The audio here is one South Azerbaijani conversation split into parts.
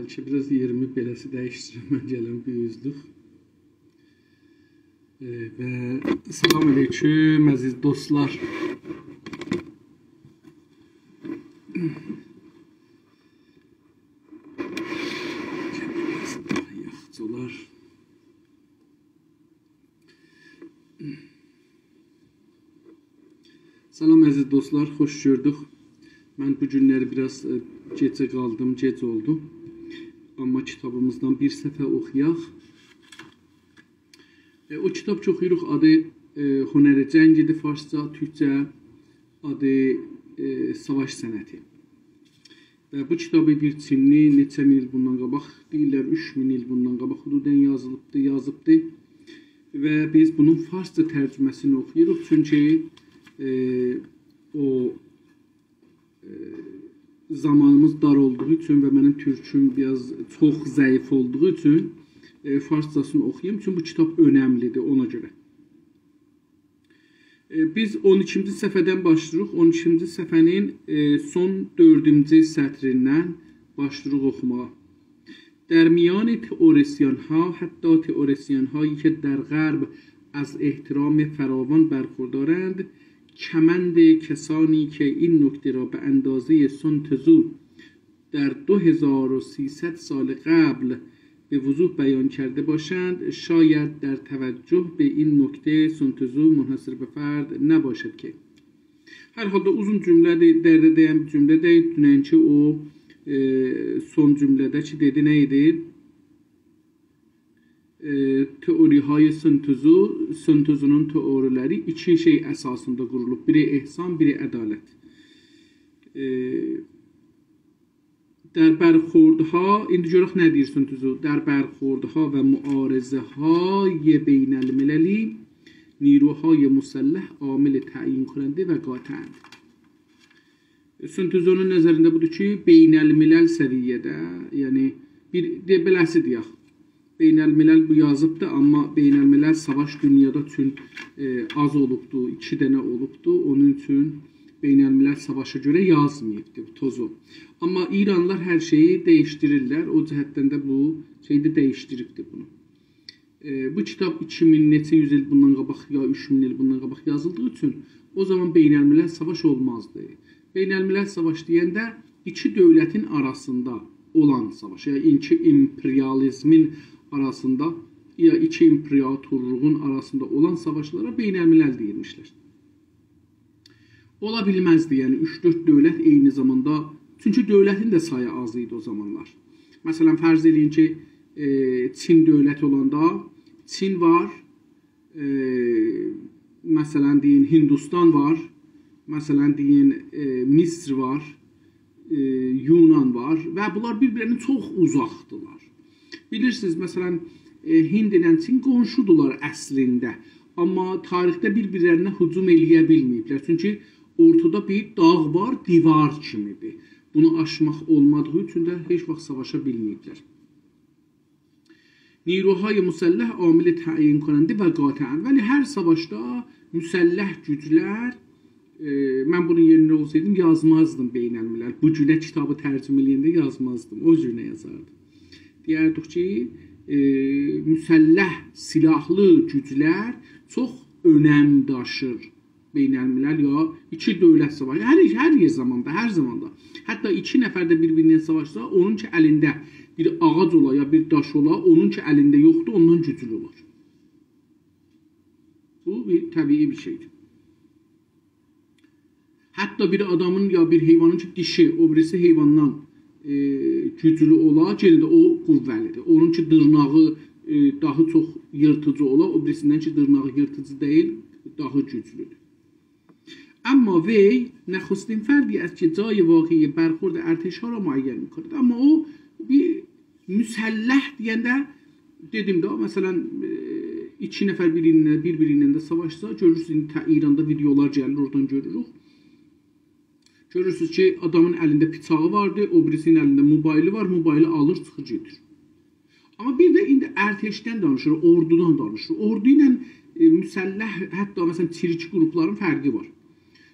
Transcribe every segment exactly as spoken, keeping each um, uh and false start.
کی، بیر آز یئریمی بئله‌سی دییشدیرم، من گلم بیر اوزلوک. ائ، و سلام علیکم، عزیز دوستلار. یاخشی اولار. سلام، عزیز دوستلار، خوش گؤردوک. من بو گونلری بیر آز، ائ، گئجه قالدیم، گئج اولدو. آمما کیتابیمیزدان بیر صفحه اوخویاق. ائ، او کیتاب کی اوخویوروق، آدی، ائ، هنر جنگی‌دیر فارسجا، تورکجه آدی، ائ، ساواش صنعتی. و بو کیتابی بیر چینلی نئچه مین ایل بوندان قاباق، دئییرلر اوچ مین ایل بوندان قاباق حدوداً یازیلیبدی، یازیبدی. و بیز بونون فارسجا ترجمه‌سینی اوخویوروق، چونکی، ائ، او، ائ، زامانیمیز دار اولدوغو اوچون و منیم تورکوم بیر آز چوخ ضعیف اولدوغو اوچون، ائ، فارسجاسینی اوخویوم. چونکی بو کیتاب اؤنملی‌دیر اونا گؤره. ائ، بیز اون ایکینجی صفحه‌دن باشلاییریق. اون ایکینجی صفحه‌نین، ائ، سون دؤردونجو سطریندن باشلاییریق اوخوماغا. در میان تئوریسین‌ها، حتی تئوریسین‌هایی که در غرب از احترام فراوان برخوردارند، کمند کسانی که این نکته را به اندازهٔ سون تزو در دو هزار و سیصد سال قبل به وضوح بیان کرده باشند، شاید در توجه به این نکته سون تزو منحصر به فرد نباشد که. هر حالدا اوزون جمله‌دیر، درده دین بیر جمله دئییل. دوننکی او، ائ، سون جمله‌ده کی دئدی، نه ایدی؟ ائ، تئوری‌های سون تزو، سون تزونون تئوری‌لری ایکی شئی اساسیندا قورولوب. بیری احسان، بیری عدالت. ائ، در برخوردها، ایندی گؤرک نه دئییر سون تزو، در برخوردها و معارضه‌های بین‌المللی نیروهای مسلح عامل تعیین‌کننده و قاطع‌اند. سون تزونون نظرینده بودور کی، بین‌الملل سویه‌ده، یعنی بیر، دئ، بئله‌سی دئیک، بین‌الملل بو یازیبدی، آمما بین‌الملل ساواش دونیادا چون، ائ، آز اولوبدو، ایکی دنه اولوبدو. اونون اوچون بین‌الملل ساواشا گؤره یازماییبدی بو تزو. آمما ایرانلیلار هر شئیی دییشدیریرلر. او جهتدن ده بو شئی ده دییشدیریبدی بونو. ائ، بو کیتاب ایکی مین نئچه یوز ایل بوندان قاباق، یا اوچ مین ایل بوندان قاباق یازیلدیغی اوچون او زامان بین‌الملل ساواش اولمازدی. بین‌الملل ساواش دئینده ایکی دؤولتین آراسیندا اولان ساواش، یا ایکی ایمپریالیزمین آراسیندا، یا ایکی ایمپراتورلوغون آراسیندا اولان ساواشلارا بین‌الملل دئییرمیشلر. اولا بیلمزدی، یعنی اوچ-دؤرد دؤولت عینی زاماندا، چونکی دؤولتین ده سایی آز ایدی او زامانلار. مثلا، فرض ائله‌یین کی، ائ، چین دؤولتی اولاندا، چین وار، ائ، مثلا، دئیین، هندوستان وار، مثلا، دئیین، ائ، مصر وار، ائ، یونان وار و بونلار بیر-بیرلریندن چوخ اوزاقدیلار. بیلیرسینیز، مثلا، ائ، هند ایله چین قونشودولار اصلینده. آمما تاریخده بیر-بیرلرینه هجوم ائله‌یه بیلمه‌ییبلر. چونکی اورتادا بیر داغ وار، دیوار کیمی‌دیر. بونو آشماق اولمادیغی اوچون ده هئچ واخت ساواشا بیلمه‌ییبلر. نیروهای مسلح عامل تعیین‌کننده و قاطع‌اند. ولی هر ساواشدا مسلح گوجلر، ائ، من بونون یئرینده اولسایدیم، یازمازدیم بین‌الملل. بو گونه کیتابی ترجمه ائله‌ینده یازمازدیم. او گونه یازاردیم. دئیردیک کی، ائ، مسلح، سیلاحلی گوجلر چوخ اؤنم داشیر. بین‌الملل یا ایکی دؤولت ساواشی، هر، هر یئر زاماندا، هر زاماندا. حتی ایکی نفر ده بیر-بیرینن ساواشسا، اونون کی الینده بیر آغاج اولا، یا بیر داش اولا، اونون کی الینده یوخدور، اوندان گوجلو اولار. بو بیر طبیعی بیر شئیدیر. حتی بیر آدامین یا بیر حیوانین کی دیشی او بیریسی حیواندان، ائ، گوجلو اولا، یئنه ده او قوّه‌لی‌دیر. اونون کی دیرناغی، ائ، داها چوخ ییرتیجی اولا، او بیریسیندن کی دیرناغی ییرتیجی دئییل، داها گوجلودور. اما وی نخستین فردی است که جای واقعی برخورد ارتش‌ها را معین می‌کند. آمما او بیر مسلح دئینده، دئدیم ده، مثلا، ائ، ایکی نفر بیرینن، بیر-بیرینن ده ساواشسا، گؤرورسونوز، ایندی ته-، ایراندا ویدئولار گلیر، اورادان گؤروروک. گؤرورسونوز کی، آدامین الینده بیچاغی واردی، او بیریسینین الینده موبایلی وار، موبایلی آلیر، چیخیر گئدیر. آمما بیر ده ایندی ارتشدن دانیشیر، اوردودان دانیشیر. اوردو ایله، ائ، مسلح، حتی، مثلا، چریکی قروپلارین فرقی وار.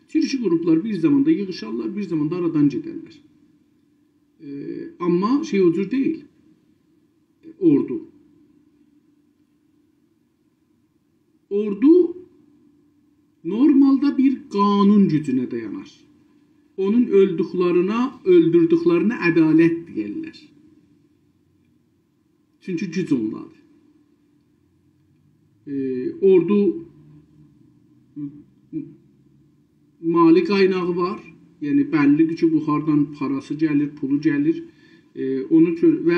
چریکی قروپلار بیر زاماندا ییغیشارلار، بیر زاماندا آرادان گئدرلر. ائ، آمما شئی او جور دئییل. اوردو. اوردو نورمالدا بیر قانون گوجونه دایانار. اونون اؤلدوکلرینه، اؤلدوردوکلرینه عدالت دئیرلر. چونکی گوج اوندادیر. ائ، اوردو مالی قایناغی وار. یعنی بللی‌دیر کی، بو هاردان پاراسی گلیر، پولو گلیر. ائ، اونون اوچون و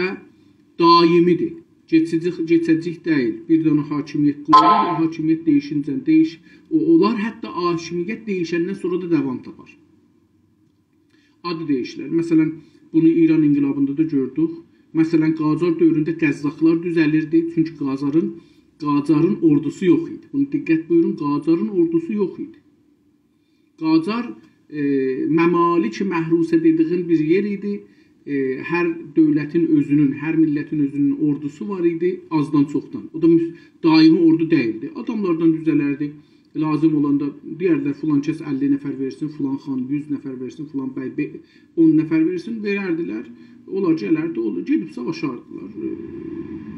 دائمی‌دیر. کئچیجی، کئچه‌جک دئییل. بیر دنه حاکمیت قورولور، او حاکمیت دییشینجه دییش، او اولار. حتی حاکمیت دییشندن سونرا دا داوام تاپار. آدی دییشیلر. مثلا، بونو ایران انقلابیندا دا گؤردوک. مثلا، قاجار دؤورونده قزاقلار دوزلیردی. چونکی قاجارین، قاجارین اوردوسو یوخ ایدی. بونو دقت بویورون، قاجارین اوردوسو یوخ ایدی. قاجار، ائ، ممالک محروسه دئدیگین بیر یئر ایدی. ائ، هر دؤولتین اؤزونون، هر میللتین اؤزونون اوردوسو وار ایدی، آزدان چوخدان. او دا مس-، دائمی اوردو دئییلدی. آداملاردان دوزلردی. لازیم اولاندا دئیردیلر، فلان کس اللی نفر وئرسین، فلان خان یوز نفر وئرسین، فلان بی بی-، اون نفر وئرسین، وئرردیلر. اونلار گلردی، اولار، گئدیب ساواشاردیلار. ائ،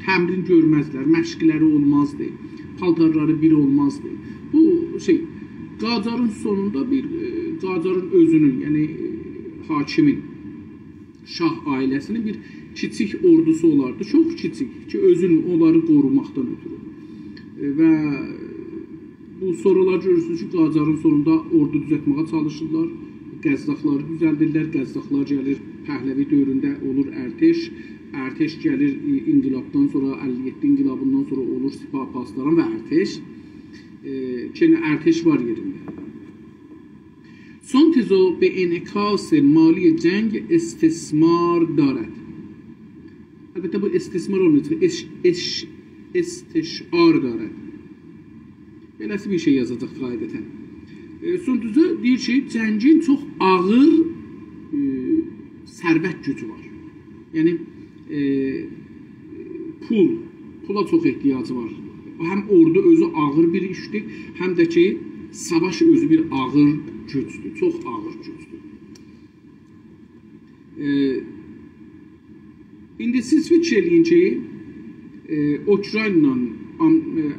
تمرین گؤرمزدیلر، مشقلری اولمازدی، پالتارلاری بیر اولمازدی. بو شئی، قاجارین سونوندا بیر، ائ، قاجارین اؤزونون، یعنی، ائ، حاکمین، شاه عائله‌سینین بیر کیچیک اوردوسو اولاردی. چوخ کیچیک کی، اؤزونو، اونلاری قوروماقدان اؤترو. ائ، و بو سونرالار گؤرورسونوز کی، قاجارین سونوندا اوردو دوزلتمه‌یه چالیشیرلار. قزاقلاری دوزلدیرلر. قزاقلار گلیر، پهلوی دؤورونده اولور ارتش. ارتش گلیر، ای-، انقلابدان سونرا، اللی یئددی انقلابیندان سونرا اولور سپاه پاسداران و ارتش. ائ، یئنه ارتش وار یئرینده. سون تزو به انعکاس مالی جنگ استثمار دارد. البته، بو استثمار اولمایاجاق، اش-، اش-، استشعار دارد. بئله‌سی بیر شئی یازاجاق قاعدتاً. ائ، سون تزو دئییر کی، جنگین چوخ آغیر، ائ، ثروت گوجو وار. یعنی، ائ، پول، پولا چوخ احتیاجی وار. هم اوردو اؤزو آغیر بیر ایشدیر، هم ده کی، ساواش اؤزو بیر آغیر گوجدور، چوخ آغیر گوجدور. ائ، ایندی سیز فیکیر ائله‌یین کی، ائ، اوکراینلا آم-، ائ،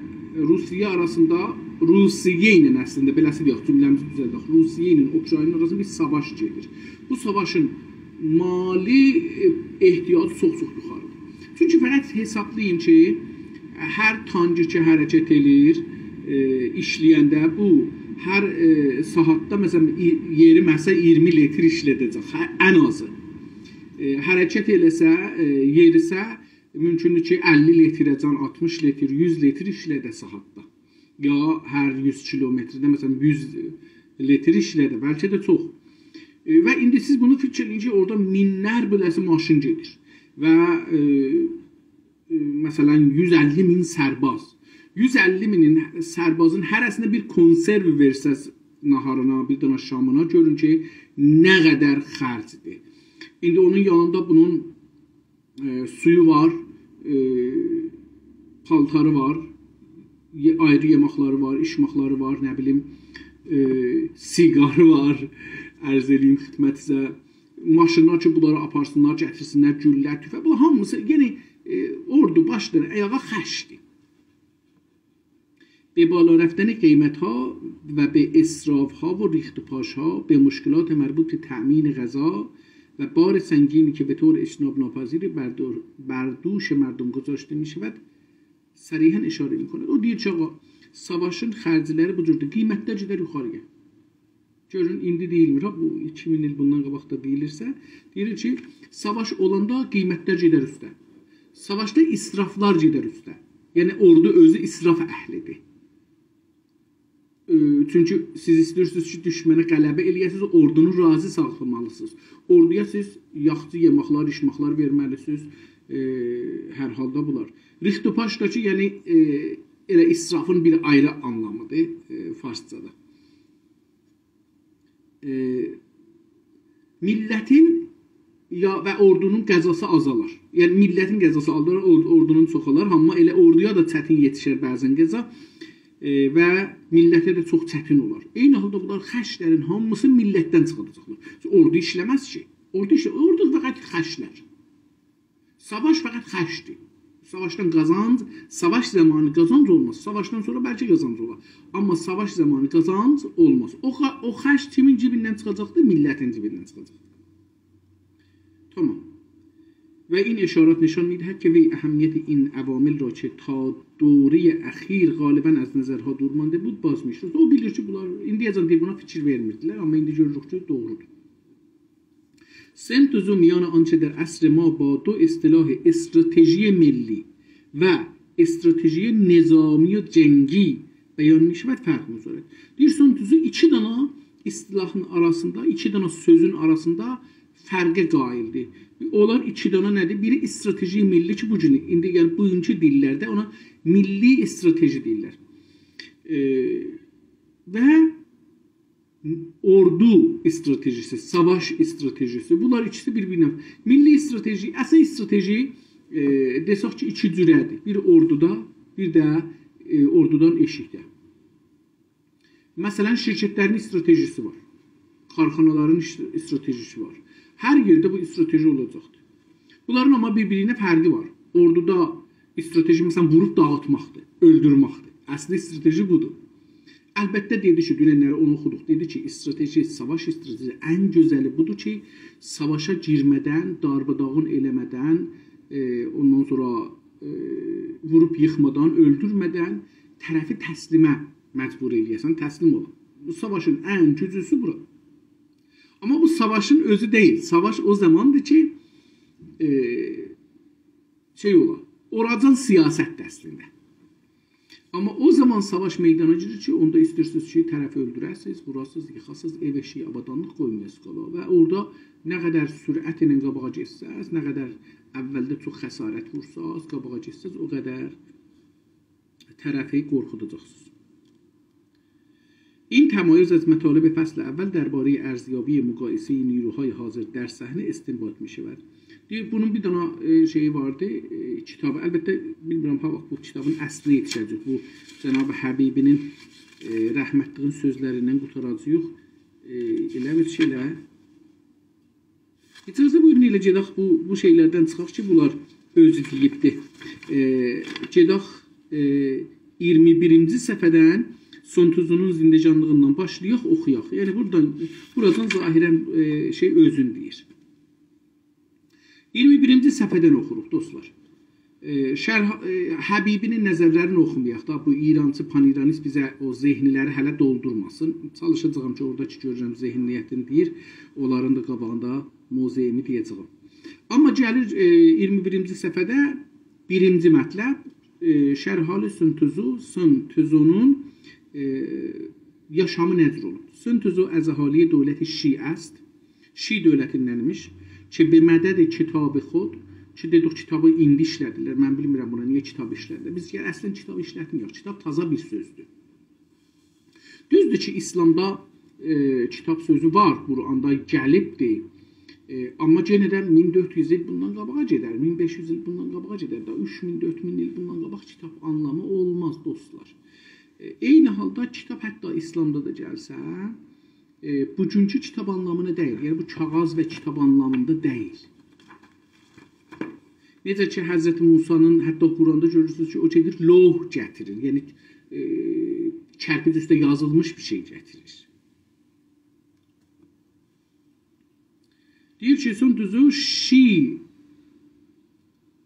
روسیه آراسیندا، روسیه ایله اصلینده، بئله‌سی دئیک، جمله‌میزی دوزلدک. روسیه ایله اوکراینین آراسیندا بیر ساواش گئدیر. بو ساواشین مالی، ائ، احتیاجی چوخ-چوخ یوخاریدیر. چونکی فقط حسابلایین کی، هر تانکی کی حرکت ائله‌ییر، ائ، ایشله‌ینده بو هر، ائ، ساعاتدا، مثلا، ای-، یئریمه‌سه اییرمی لیتر ایشله‌ده‌جک، هه، ان آزی. ائ، حرکت ائله‌سه، ائ، یئریسه، مومکوندور کی، اللی لیتره‌جن، آلتمیش لیتر، یوز لیتر ایشله‌ده ساعاتدا. یا هر یوز کیلومترده، مثلا، یوز لیتر ایشله‌ده، بلکه ده چوخ. ائ، و ایندی سیز بونو فیکیر ائدین کی، اورادا مینلر بئله‌سی ماشین گئدیر. و، ائ، ائ، مثلا، یوز اللی مین سرباز. یوز اللی مینین سربازین هره‌سینه بیر کنسرو وئرسز ناهارینا، بیر دنه شامینا، گؤرون کی، نه قدر خرجدیر. ایندی اونون یانیندا بونون، ائ، سویو وار، ائ، پالتاری وار، یئ-، آیری یئمکلری وار، ایچمکلری وار، نه بیلیم، ائ، سیگاری وار، عرض ائله‌ییم خدمتینیزه. ماشینلار کی، بونلاری آپارسینلار، گتیرسینلر، گولله، توفنگ، بونلار هامیسی، یعنی، ائ، اوردو باشدان آیاغا خرجدیر. به بالا رفتن قیمت‌ها و به اسراف‌ها و ریخت و پاش‌ها، به مشکلات مربوط به تأمین غذا و بار سنگینی که به طور اجتناب‌ناپذیر بر دو-، بر دوش مردم گذاشته می‌شود، صریحاً اشاره می‌کند. او دئییر کی، آغا، ساواشین خرجلری بو جوردور، قیمتلر گئدر یوخاری‌یا. گؤرون، ایندی دئییلمیر ها، بو ایکی مین ایل بوندان قاباق دا دئییلیرسه، دئییر کی، ساواش اولاندا قیمتلر گئدر اوسته. ساواشدا اسرافلار گئدر اوسته. یعنی، اوردو اؤزو اسراف اهلی‌دیر. ائ، چونکی سیز ایسته‌ییرسینیز کی، دوشمنه غلبه ائله‌یه‌سینیز، اوردونو راضی ساخلامالیسینیز. اوردویا سیز یاخشی یئمکلر، ایچمکلر وئرمه‌لیسینیز. ائ، هر حالدا بونلار. ریخت و پاش دا کی، یعنی، ائ، ائله اسرافین بیر آیری آنلامی‌دیر، ائ، فارسجادا. ائ، میللتین یا، و اوردونون غذاسی آزالار. یعنی، میللتین غذاسی آزالار، اور-، اوردونون چوخالار. آمما ائله اوردویا دا چتین یئتیشر بعضاً غذا. ائ، و میللته ده چوخ چتین اولار. عینی حالدا بونلار خرجلرین هامیسی میللتدن چیخاراجاقلار. چونکی اوردو ایشله‌مز کی. اورادا ایشته، اورادا فقط خرجلر. ساواش فقط خرجدیر. ساواشدان قازانج، ساواش زامانی قازانج اولماز. ساواشدان سونرا بلکه قازانج اولار. آمما ساواش زامانی قازانج اولماز. او خا-، او خرج کیمین جیبیندن چیخاجاقدیر؟ میللتین جیبیندن چیخاجاقدیر. تامام. و این اشارات نشان می‌دهد که وی اهمیت این عوامل را که تا دورهٔ اخیر غالباً از نظرها دور مانده بود، باز می‌شناسد. او بیلیر کی، بونلار ایندیه‌جن دئییر، بونا فیکیر وئرمیردیلر، آمما ایندی گؤروروک کی، دوغرودور. سن تزو میان آنچه در عصر ما با دو اصطلاح استراتژی ملی و استراتژی نظامی و جنگی بیان می‌شود فرق می‌گذارد. دئییر، سن تزو ایکی دانا اصطلاحین آراسیندا، ایکی دانا سؤزون آراسیندا فرقه قائلدیر. اونلار ایکی دانا نه‌دیر؟ بیری استراتژی ملی کی، بو گون، ایندی، یعنی بوگونکو دیللرده اونا میللی استراتژی دئییرلر. ائ، و اوردو استراتژیسی، ساواش استراتژیسی. بونلار ایکیسی بیر-بیرینه. میللی استراتژی، اصل استراتژی، ائ، دئسک کی، ایکی جوره‌دیر. بیر اوردودا، بیر ده، ائ، اوردودان ائشیکده. مثلاً، شرکتلرین استراتژیسی وار. کارخانالارین ایش-، استراتژیسی وار. هر یئرده بو استراتژی اولاجاقدیر. بونلارین آمما بیر-بیرینه فرقی وار. اوردودا استراتژی، مثلاً، ووروب داغیتماقدیر، اؤلدورمکدیر. اصلی استراتژی بودور. البته، دئدی کی، دوننلری اونو اوخودوق. دئدی کی، استراتژی، ساواش استراتژیسی ان گؤزلی بودور کی، ساواشا گیرمه‌دن، دارباداغین ائله‌مه‌دن، ائ، اوندان سونرا، ائ، ووروب ییخمادان، اؤلدورمه‌دن طرفی تسلیمه مجبور ائله‌یه‌سن، تسلیم اولا. بو ساواشین ان گوجلوسو بورا. آمما بو ساواشین اؤزو دئییل. ساواش او زاماندیر کی، ائ، شئی اولا، اوراجان سیاستدیر اصلینده. آمما او زامان ساواش میدانا گیریر کی، اوندا ایسته‌ییرسینیز کی، طرفی اؤلدوره‌سینیز، ووراسینیز، ییخاسینیز، ائو ائشیک، آبادانلیق قویمایاسینیز قالا. و اورادا نه قدر سرعت ایله قاباغا گئتسز، نه قدر اولده چوخ خسارت وورساز، قاباغا گئتسز، او قدر طرفی قورخوداجاقسینیز. این تمایز از مطالب فصل اول دربارهٔ ارزیابی مقایسهٔ نیروهای حاضر در صحنه استنباط می‌شود. دئییر، بونون بیر دانا، ائ، شئیی واردی، ائ، کیتابی. البته، بیلمیرم، ها، باخ، بو کیتابین اصلینه یئتیشه‌جه‌ییک. بو جناب حبیبی‌نین، ائ، رحمتلیگین سؤزلریندن قوتاراجاغیق. ائ، ائله بیل شئیله. اجازه بویورون، ائله گئدک بو، بو شئیلردن چیخاق کی، بونلار اؤزو دئییبدی. ائ، گئدک، ائ، اییرمی بیرینجی صفحه‌دن سون تزونون زندگانلیغیندان باشلایاق، اوخویاق. یعنی، بورادان، بورادان ظاهراً، ائ، شئی اؤزون دئییر. اییرمی بیرینجی صفحه‌دن اوخوروق، دوستلار. ائ، شرح-، ائ، حبیبی‌نین نظرلرینی اوخومایاق دا، بو ایرانچی، پان‌ایرانیست بیزه او ذهنلری هله دولدورماسین. چالیشاجاغام کی، اورادا کی گؤرورم ذهنیتین دئییر، اونلارین دا قاباغیندا موضعیمی دئیه‌جه‌یم. آمما گلیر، ائ، اییرمی بیرینجی صفحه‌ده بیرینجی مطلب، ائ، شرحال سون تزو، سون تزونون، ائ، یاشامی نه جور اولوب؟ سون تزو از اهالی دولت شی است. شی دؤولتیندنمیش کی، به مدد کتاب خود، کی، دئدیک، کیتابی ایندی ایشله‌دیرلر. من بیلمیرم بونا نییه کیتاب ایشله‌دیرلر. بیز گل-، اصلاً کیتاب ایشلتمیریک. کیتاب تازا بیر سؤزدور. دوزدور کی، ایسلامدا، ائ، کیتاب سؤزو وار، قرآندا گلیبدیر. ائ، آمما یئنه ده مین دؤرد یوز ایل بوندان قاباغا گئدر، مین بئش یوز ایل بوندان قاباغا گئدر، دا اوچ مین، دؤرد مین ایل بوندان قاباق کیتاب آنلامی اولماز، دوستلار. ائ، عینی حالدا کیتاب حتی ایسلامدا دا گلسه، ائ، بوگونکو کیتاب آنلامینا دئییل. یعنی، بو کاغاذ و کیتاب آنلامیندا دئییل. نئجه کی، حضرت موسی‌نین حتی قرآندا گؤرورسونوز کی، او گئدیر لوح گتیریر. یعنی، ائ، کرپیج اوسته یازیلمیش بیر شئی گتیریر. دئییر کی، سون تزو شی،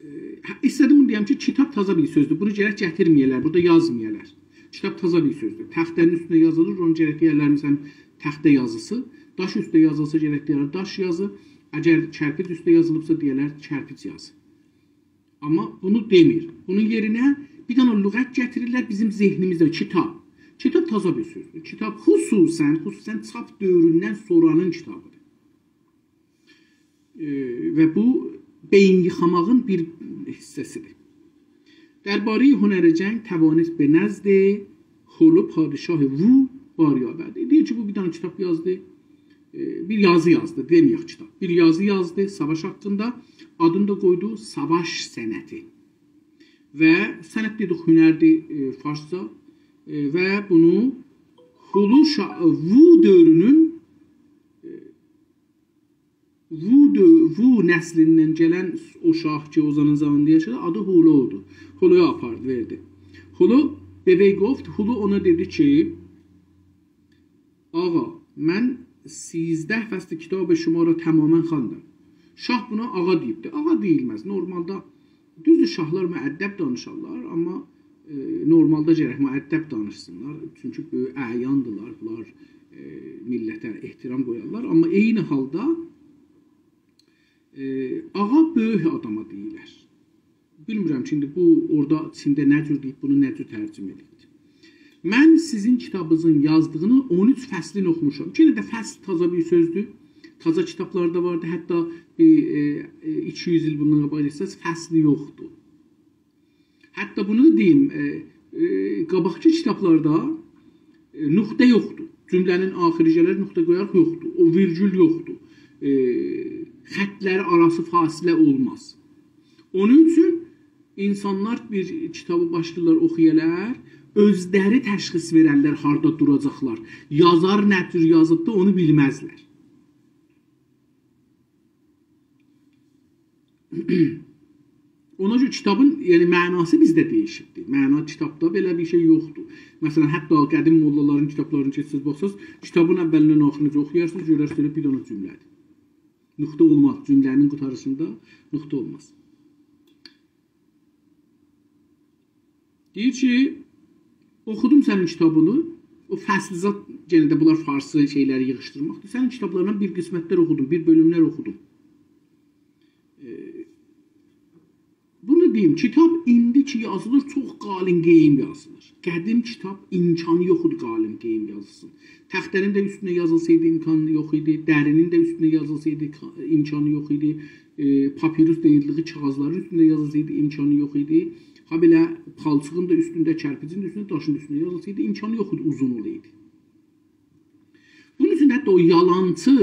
ائ، هه، ایسته‌دیم بونو دئیم کی، کیتاب تازا بیر سؤزدور. بونو گرک گتیرمه‌یه‌لر، بورادا یازمایالار. کیتاب تازا بیر سؤزدور. تخته‌نین اوستونده یازیلیر، اونو گرک دئیه‌لر، مثلاً، تخته یازیسی. داش اوسته یازیلسا، گرک دئیه‌لر، داش یازی. اگر کرپیج اوسته یازیلیبسا، دئیه‌لر، کرپیج یازی. آمما بونو دئمیر. بونون یئرینه بیر دنه لغت گتیریرلر بیزیم ذهنیمیزده. کیتاب. کیتاب تازا بیر سؤزدور. کیتاب خصوصاً، خصوصاً چاپ دؤوروندن سونرانین کیتابیدیر. ائ، و بو بئیین ییخاماغین بیر حیصه‌سیدیر. دربارهٔ هنر جنگ توانست به نزد هولو پادشاه وو باری آوردی. دئییر کی، بو بیر دنه کیتاب یازدی. ائ، بیر یازی یازدی، دئمه‌یک کیتاب. بیر یازی یازدی ساواش حاقیندا. آدینی دا قویدو ساواش صنعتی. و صنعت دئدیک، هنردیر، ائ، فارسجا. ائ، و بونو هولو شا-، وو دؤورونون، ائ، وو، دؤ-، وو نسلیندن گلن او شاه کی، اوزانین زامانیندا یاشادی، آدی هولو اولدو. هولویا آپاردی، وئردی. هولو به وی گفت، هولو اونا دئدی کی، «آقا، من سیزده فصل کتاب شما را تماما خواندم.» شاه بونا آقا دئییبدی. آقا دئییلمز. نورمالدا، دوزدور، شاهلار مؤدب دانیشارلار، آمما، ائ، نورمالدا گرک مؤدب دانیشسینلار. چونکی بؤیوک اعیاندیلار، بونلار، ائ، میللته احترام قویارلار. آمما عینی حالدا، ائ، آقا بؤیوک آداما دئییلر. بیلمیرم کی، ایندی بو اورادا چینده نه جور دئییب، بونو نه جور ترجمه ائدیب. «من سیزین کیتابینیزین یازدیغینین اون اوچ فصلینی اوخوموشام.» یئنه ده فصل تازا بیر سؤزدور. تازا کیتابلاردا واردی. حتی بیر، ائ، ائ، ایکی یوز ایل بوندان قاباق گئتسز، فصلی یوخدور. حتی بونو دا دئییم، ائ، ائ، قاباقکی کیتابلاردا، ائ، نقطه یوخدور. جمله‌نین آخیری گلر، نقطه قویاریق، یوخدور. او ویرگول یوخدور. ائ، خطلری آراسی فاصله اولماز. اونون اوچون اینسانلار بیر کیتابی باشلاییرلار اوخویالار، اؤزلری تشخیص وئررلر هاردا دوراجاقلار. یازار نه جور یازیبدی، اونو بیلمزلر. اونا گؤره کیتابین، یعنی، معناسی بیزده دییشیبدیر. معنا کیتابدا بئله بیر شئی یوخدور. مثلا، حتی قدیم موللالارین کیتابلارینی کی، سیز باخساز، کیتابین اولیندن آخیریناجان اوخویارسینیز، گؤررسینیز، بیر دنه جمله‌دیر. نقطه اولماز. جمله‌نین قوتاریشیندا نقطه اولماز. دئییر کی، اوخودوم سنین کیتابینی، او فصل زاد، یئنه ده بونلار فارسی شئیلری ییغیشدیرماقدیر. سنین کیتابلاریندان بیر قسمتلر اوخودوم، بیر بؤلوملر اوخودوم. ائ، بونو دئییم، کیتاب ایندی کی یازیلیر، چوخ قالین قئییم یازیلیر. قدیم کیتاب امکانی یوخ ایدی قالین قئییم یازیلسین. تخته‌نین ده اوستونه یازیلسایدی امکانی یوخ ایدی، درینین ده اوستونه یازیلسایدی کا-، امکانی یوخ ایدی. ائ، پاپیروس دئییلدیگی کاغیذلارین اوستونده یازیلسایدی امکانی یوخ ایدی. هابئله پالچیغین دا اوستونده، کرپیجین ده اوستونده، داشین دا اوستونده یازیلسایدی امکانی یوخ ایدی اوزون اولایدی. بونون اوچون حتی او یالانچی،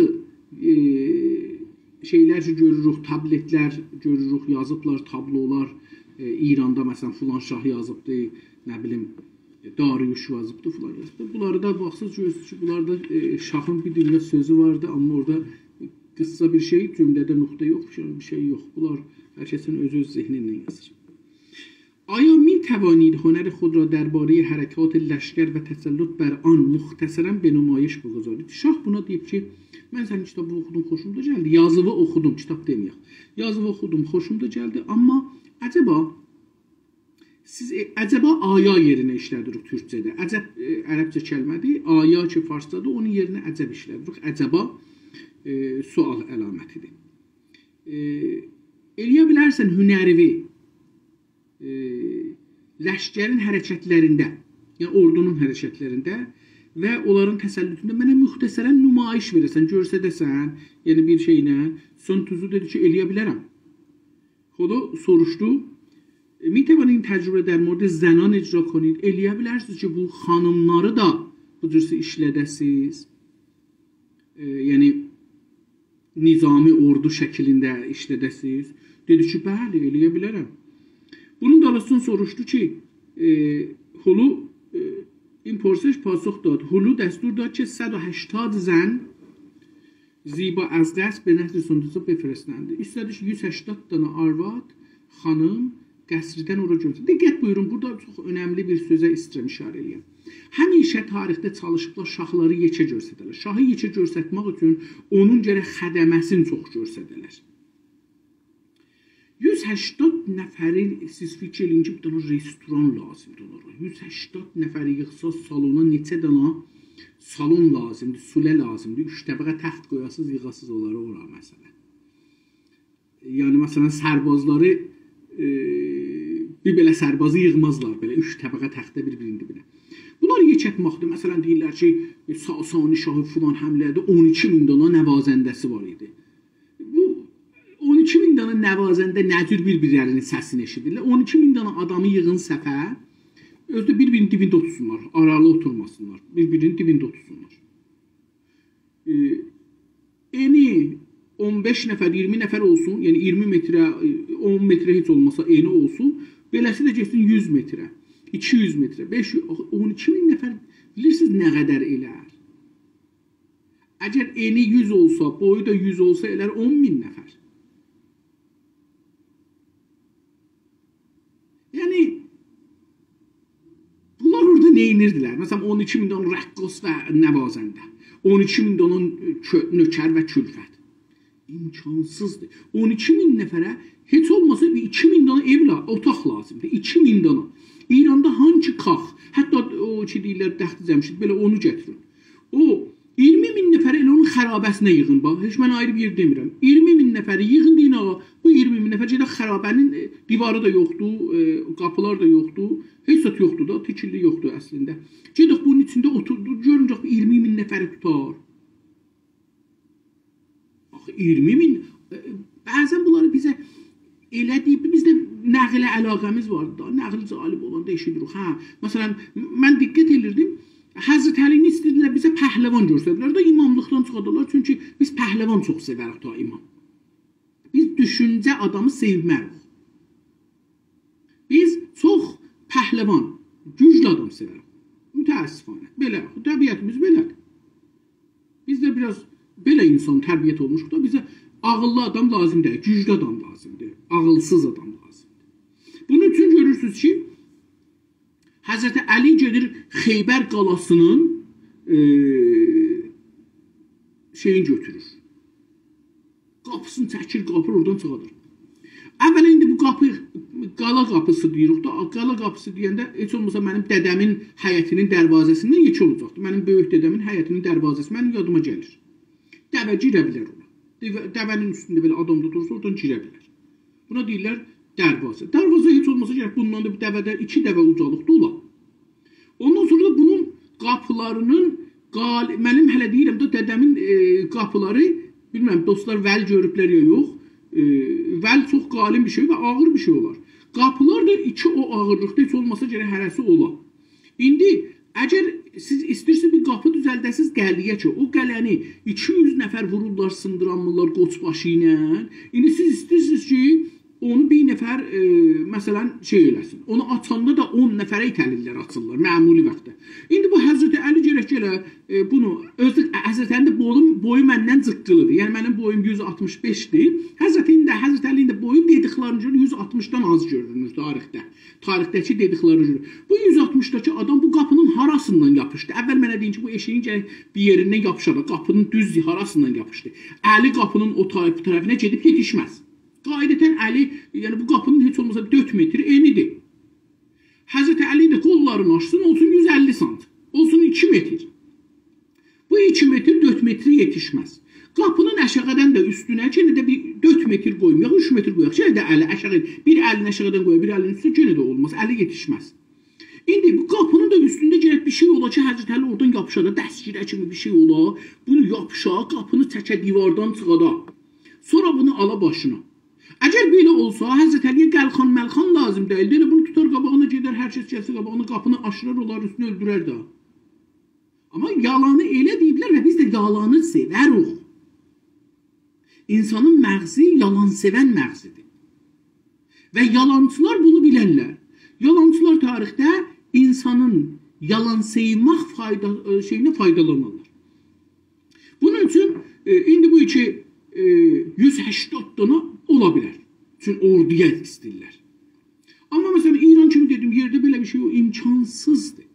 ائ، شئیلر کی گؤروروک، تابلتلر گؤروروک، یازیبلار، تابلولار، ائ، ایراندا، مثلا، فلان شاه یازیبدی، نه بیلیم، داریوش یازیبدی، فلان یازیبدی. بونلاری دا باخساز، گؤرورسونوز کی، بونلاردا، ائ، شاهین بیر دونیا سؤزو واردی، آمما اورادا قیسا بیر شئی، جمله‌ده نقطه یوخ، بیر شئی، بیر شئی یوخ. بونلار هر کسین اؤز-اؤز ذهنی ایله یازیر. «آیا می‌توانید هنر خود را دربارهٔ حرکات لشکر و تسلط بر آن مختصراً به نمایش بگذارید؟» شاه بونا دئییب کی، «من سنین کیتابینی اوخودوم، خوشومدا گلدی. یازیوی اوخودوم»، کیتاب دئمه‌یک. «یازیوی اوخودوم، خوشومدا گلدی، آمما عجبا سیز، ائ، عجبا آیا یئرینه ایشله‌دیریک تورکجه‌ده. عجب، ائ، عربجه کلمه‌دیر. آیا کی فارسدادیر، اونون یئرینه عجب ایشله‌دیریک. عجبا، ائ، سؤال علامتیدیر. ائ، ائلیه بیلرسن هنریوی، ائ، لشکرین حرکتلرینده، یعنی اوردونون حرکتلرینده و اونلارین تسلطوندا منه مختصراً نمایش وئره‌سن، گؤرسده‌سن، یعنی بیر شئیله؟» سون تزو دئدی کی، «ائلیه بیلرم.» هولو سوروشدو، «می‌توانید این تجربه در مورد زنان اجرا کنید؟» ائلیه بیلرسینیز کی، بو خانیملاری دا بو جور ایشله‌ده‌سیز؟ ائ، یعنی، نظامی اوردو شکلینده ایشله‌ده‌سیز؟ دئدی کی، «بلی، ائلیه بیلرم.» بونون دالیسینی سوروشدو کی، ائ، هولو، ائ، این پرسش پاسخ داد. هولو دستور داد که صد و هشتاد زن زیبا از قصر به نصر سون تزو بفرستند. ایسته‌دی کی، یوز هشتاد دنه آرواد، خانیم، قصردن اورا گؤرسون. دقت بویورون، بورادا چوخ اؤنملی بیر سؤزه ایسته‌ییرم اشاره ائله‌یم. همیشه تاریخده چالیشیبلار شاهلاری یئکه گؤرسده‌لر. شاهی یئکه گؤرستمک اوچون اونون گرک خدمه‌سینی چوخ گؤرسده‌لر. یوز هشتاد نفری، سیز فیکیر ائله‌یین کی، بیر دنه رستوران لازیمدیر اونلارا. یوز هشتاد نفری ییغساز سالونا، نئچه دنه سالون لازیمدیر، سوله لازیمدیر، اوچ طبقه تخت قویاسیز، ییغاسیز اونلاری اورا، مثلا. یعنی، مثلا، سربازلاری، ائ، بیر بئله سربازی ییغمازلار، بئله اوچ طبقه تخته بیر-بیرینین دیبینه. بونلاری یئکلتمکدیر. مثلا، دئییرلر کی، ساسانی شاهی فلان حمله‌ده اون ایکی مین دنه نوازنده‌سی وار ایدی. بو اون ایکی مین دنه نوازنده نه جور بیر-بیرلرینین سسینی ائشیدیرلر؟ اون ایکی مین دنه آدامی ییغین صفه، اؤزو ده بیر-بیرینین دیبینده اوتورسونلار، آرالی اوتورماسینلار، بیر-بیرینین دیبینده اوتورسونلار. ائ، انی اون بئش نفر، اییرمی نفر اولسون، یعنی اییرمی متره، ائ، اون متره هئچ اولماسا انی اولسون، بئله‌سی ده گئتسین یوز متره، ایکی یوز متره، بئش یوز، اون ایکی مین نفر، بیلیرسینیز نه قدر ائلر؟ اگر انی یوز اولسا، بویو دا یوز اولسا، ائلر اون مین نفر. یعنی، بونلار اورادا نئینیردیلر؟ مثلا، اون ایکی مین دنه رقاص و نوازنده، اون ایکی مین دنه کؤ-، نؤکر و کلفت. امکانسیزدیر. اون ایکی مین نفره هئچ اولماسا بیر ایکی مین دنه ائو لا-، اوتاق لازیمدیر. ایکی مین دنه. ایراندا هانسی کاخ، حتی او کی دئییرلر تخت جمشید، بئله اونو گتیرین. او اییرمی مین نفری ائله اونون خرابه‌سینه ییغین، باخ. هئچ من آیری بیر یئر دئمیرم. اییرمی مین نفری ییغین، دئیین، «آغا، بو اییرمی مین نفر گئدک خرابه‌نین، ائ، دیواری دا یوخدور، ائ، قاپیلار دا یوخدور، هئچ زاد یوخدور دا، تیکیلی یوخدور اصلینده. گئدک بونون ایچینده اوتوردوق، گؤرون، گؤرک بو اییرمی مین نفری توتار.» آخی اییرمی مین، ائ، بعضا بونلاری بیزه ائله دئییب، بیزده نقله علاقه‌میز واردی دا، نقل جالب اولاندا ائشیدیریک. هه، مثلا، من دقت ائدیردیم، حضرت علی‌نی ایسته‌دیلر بیزه پهلوان گؤستردیلر ده، اماملیقدان چیخاردیلار، چونکی بیز پهلوان چوخ سئوریک دائما. بیز دوشونجه آدامی سئومریک. بیز چوخ پهلوان، گوجلو آدام سئوریک. متأسفانه. بئله، طبیعتیمیز بئله‌دیر. بیز ده بیر آز بئله انسان تربیت اولموشوق دا، بیزه عاغیللی آدام لازیم دئییل، گوجلو آدام لازیمدیر، عاغیلسیز آدام لازیمدیر. بونون اوچون گؤرورسونوز کی، حضرت علی گئدیر خیبر قالاسینین، ائ، شئیینی گؤتورور. قاپیسینی چکیر، قاپیر، اورادان چیخاردیر. اولا ایندی بو قاپی، قالا قاپیسی دئییریک دا، قالا قاپیسی دئینده هئچ اولماسا منیم دده‌مین حیطینین دروازه‌سیندن یئکه اولاجاقدی. منیم بؤیوک دده‌مین حیطینین دروازه‌سی منیم یادیما گلیر. دوه گیره بیلر اونا. دوه-، دوه‌نین اوستونده بئله آدام دا دورسا، اورادان گیره بیلر. بونا دئییرلر دروازه. دروازه هئچ اولماسا گرک بوندان دا بیر دوه‌ده، ایکی دوه اوجالیقدا اولا. اوندان سونرا دا بونون قاپیلارینین قال-، منیم هله دئییرم ده، دده‌مین، ائ، قاپیلاری، بیلمیرم، دوستلار ول گؤروبلر یا یوخ. ائ، ول چوخ قالین بیر شئی و آغیر بیر شئی اولار. قاپیلار دا ایکی او آغیرلیقدا، هئچ اولماسا گرک هره‌سی اولا. ایندی اگر سیز ایسته‌ییرسینیز بیر قاپی دوزلده‌سینیز قلعه‌یه کی، او قلعه‌نی ایکی یوز نفر وورورلار، سیندیرانمیرلار قوچ باشی ایله، ایندی سیز ایسته‌ییرسینیز کی، اونو بیر نفر، ائ، مثلا، شئی ائله‌سین. اونو آچاندا دا اون نفره ایته‌لیرلر، آچیرلار معمولی واختدا. ایندی بو حضرت علی گرک گله، ائ، بونو، اؤزو ده حضرت علی‌نین ده بویو، بویو مندن جیققیلیدیر. یعنی منیم بویوم یوز آلتمیش بئشدیر. حضرت علی‌نین ده، حضرت علی‌نین ده بویو دئدیکلرینه گؤره یوز آلتمیشدان آز گؤرونور تاریخده. تاریخده‌کی دئدیکلرینه گؤره. بو یوز آلتمیشداکی آدام بو قاپی‌نین هاراسیندان یاپیشدی؟ اول منه دئیین کی، بو ائشیگین گرک بیر یئریندن یاپیشا دا، قاپی‌نین دوز هاراسیندان یاپیشدی؟ علی قاپی‌نین او طرف، بو طرفینه گئدیب یئتیشمز. قاعدتاً علی، یعنی بو قاپی‌نین هئچ اولماسا دؤرد متر انیدیر. حضرت علی ده قوللارینی آچسین، اولسون یوز اللی سانت، اولسون ایکی متر. بو ایکی متر دؤرد متره یئتیشمز. قاپی‌نین آشاغیدان دا اوستونه، یئنه ده بیر دؤرد متر قویمایاق، اوچ متر قویاق. یئنه ده علی آشاغی، بیر الین آشاغیدان قویا، بیر الین اوسته، یئنه ده اولماز. علی یئتیشمز. ایندی بو قاپی‌نین دا اوستونده گرک بیر شئی اولا کی، حضرت علی اورادان یاپیشا دا، دستگیره کیمی بیر شئی اولا، بونو یاپیشا، قاپی‌نی چکه، دیواردان چیخادا. سونرا بونو آلا باشینا. اگر بئله اولسا، حضرت علی‌یه قلخان ملخان لازیم دئییل. ائله بونو توتار قاباغینا گئدر، هر کس گلسه قاباغینا، قاپینی آشیرار، اونلارین اوستونه اؤلدورر ده. آمما یالانی ائله دئییبلر و بیز ده یالانی سئوریک. انسانین مغزی یالان سئون مغزیدیر. و یالانچیلار بونو بیلرلر. یالانچیلار تاریخده انسانین یالان سئومک فایدا-، ائ، شئیینه فایدالانیرلار. بونون اوچون، ائ، ایندی بو کی، ائ، یوز هشتاد دانا اولا بیلر. چون اوردویا ایسته‌ییرلر. آمما مثلا، ایران کیمی دئدیم، یئرده بئله بیر شئی او امکانسیزدیر.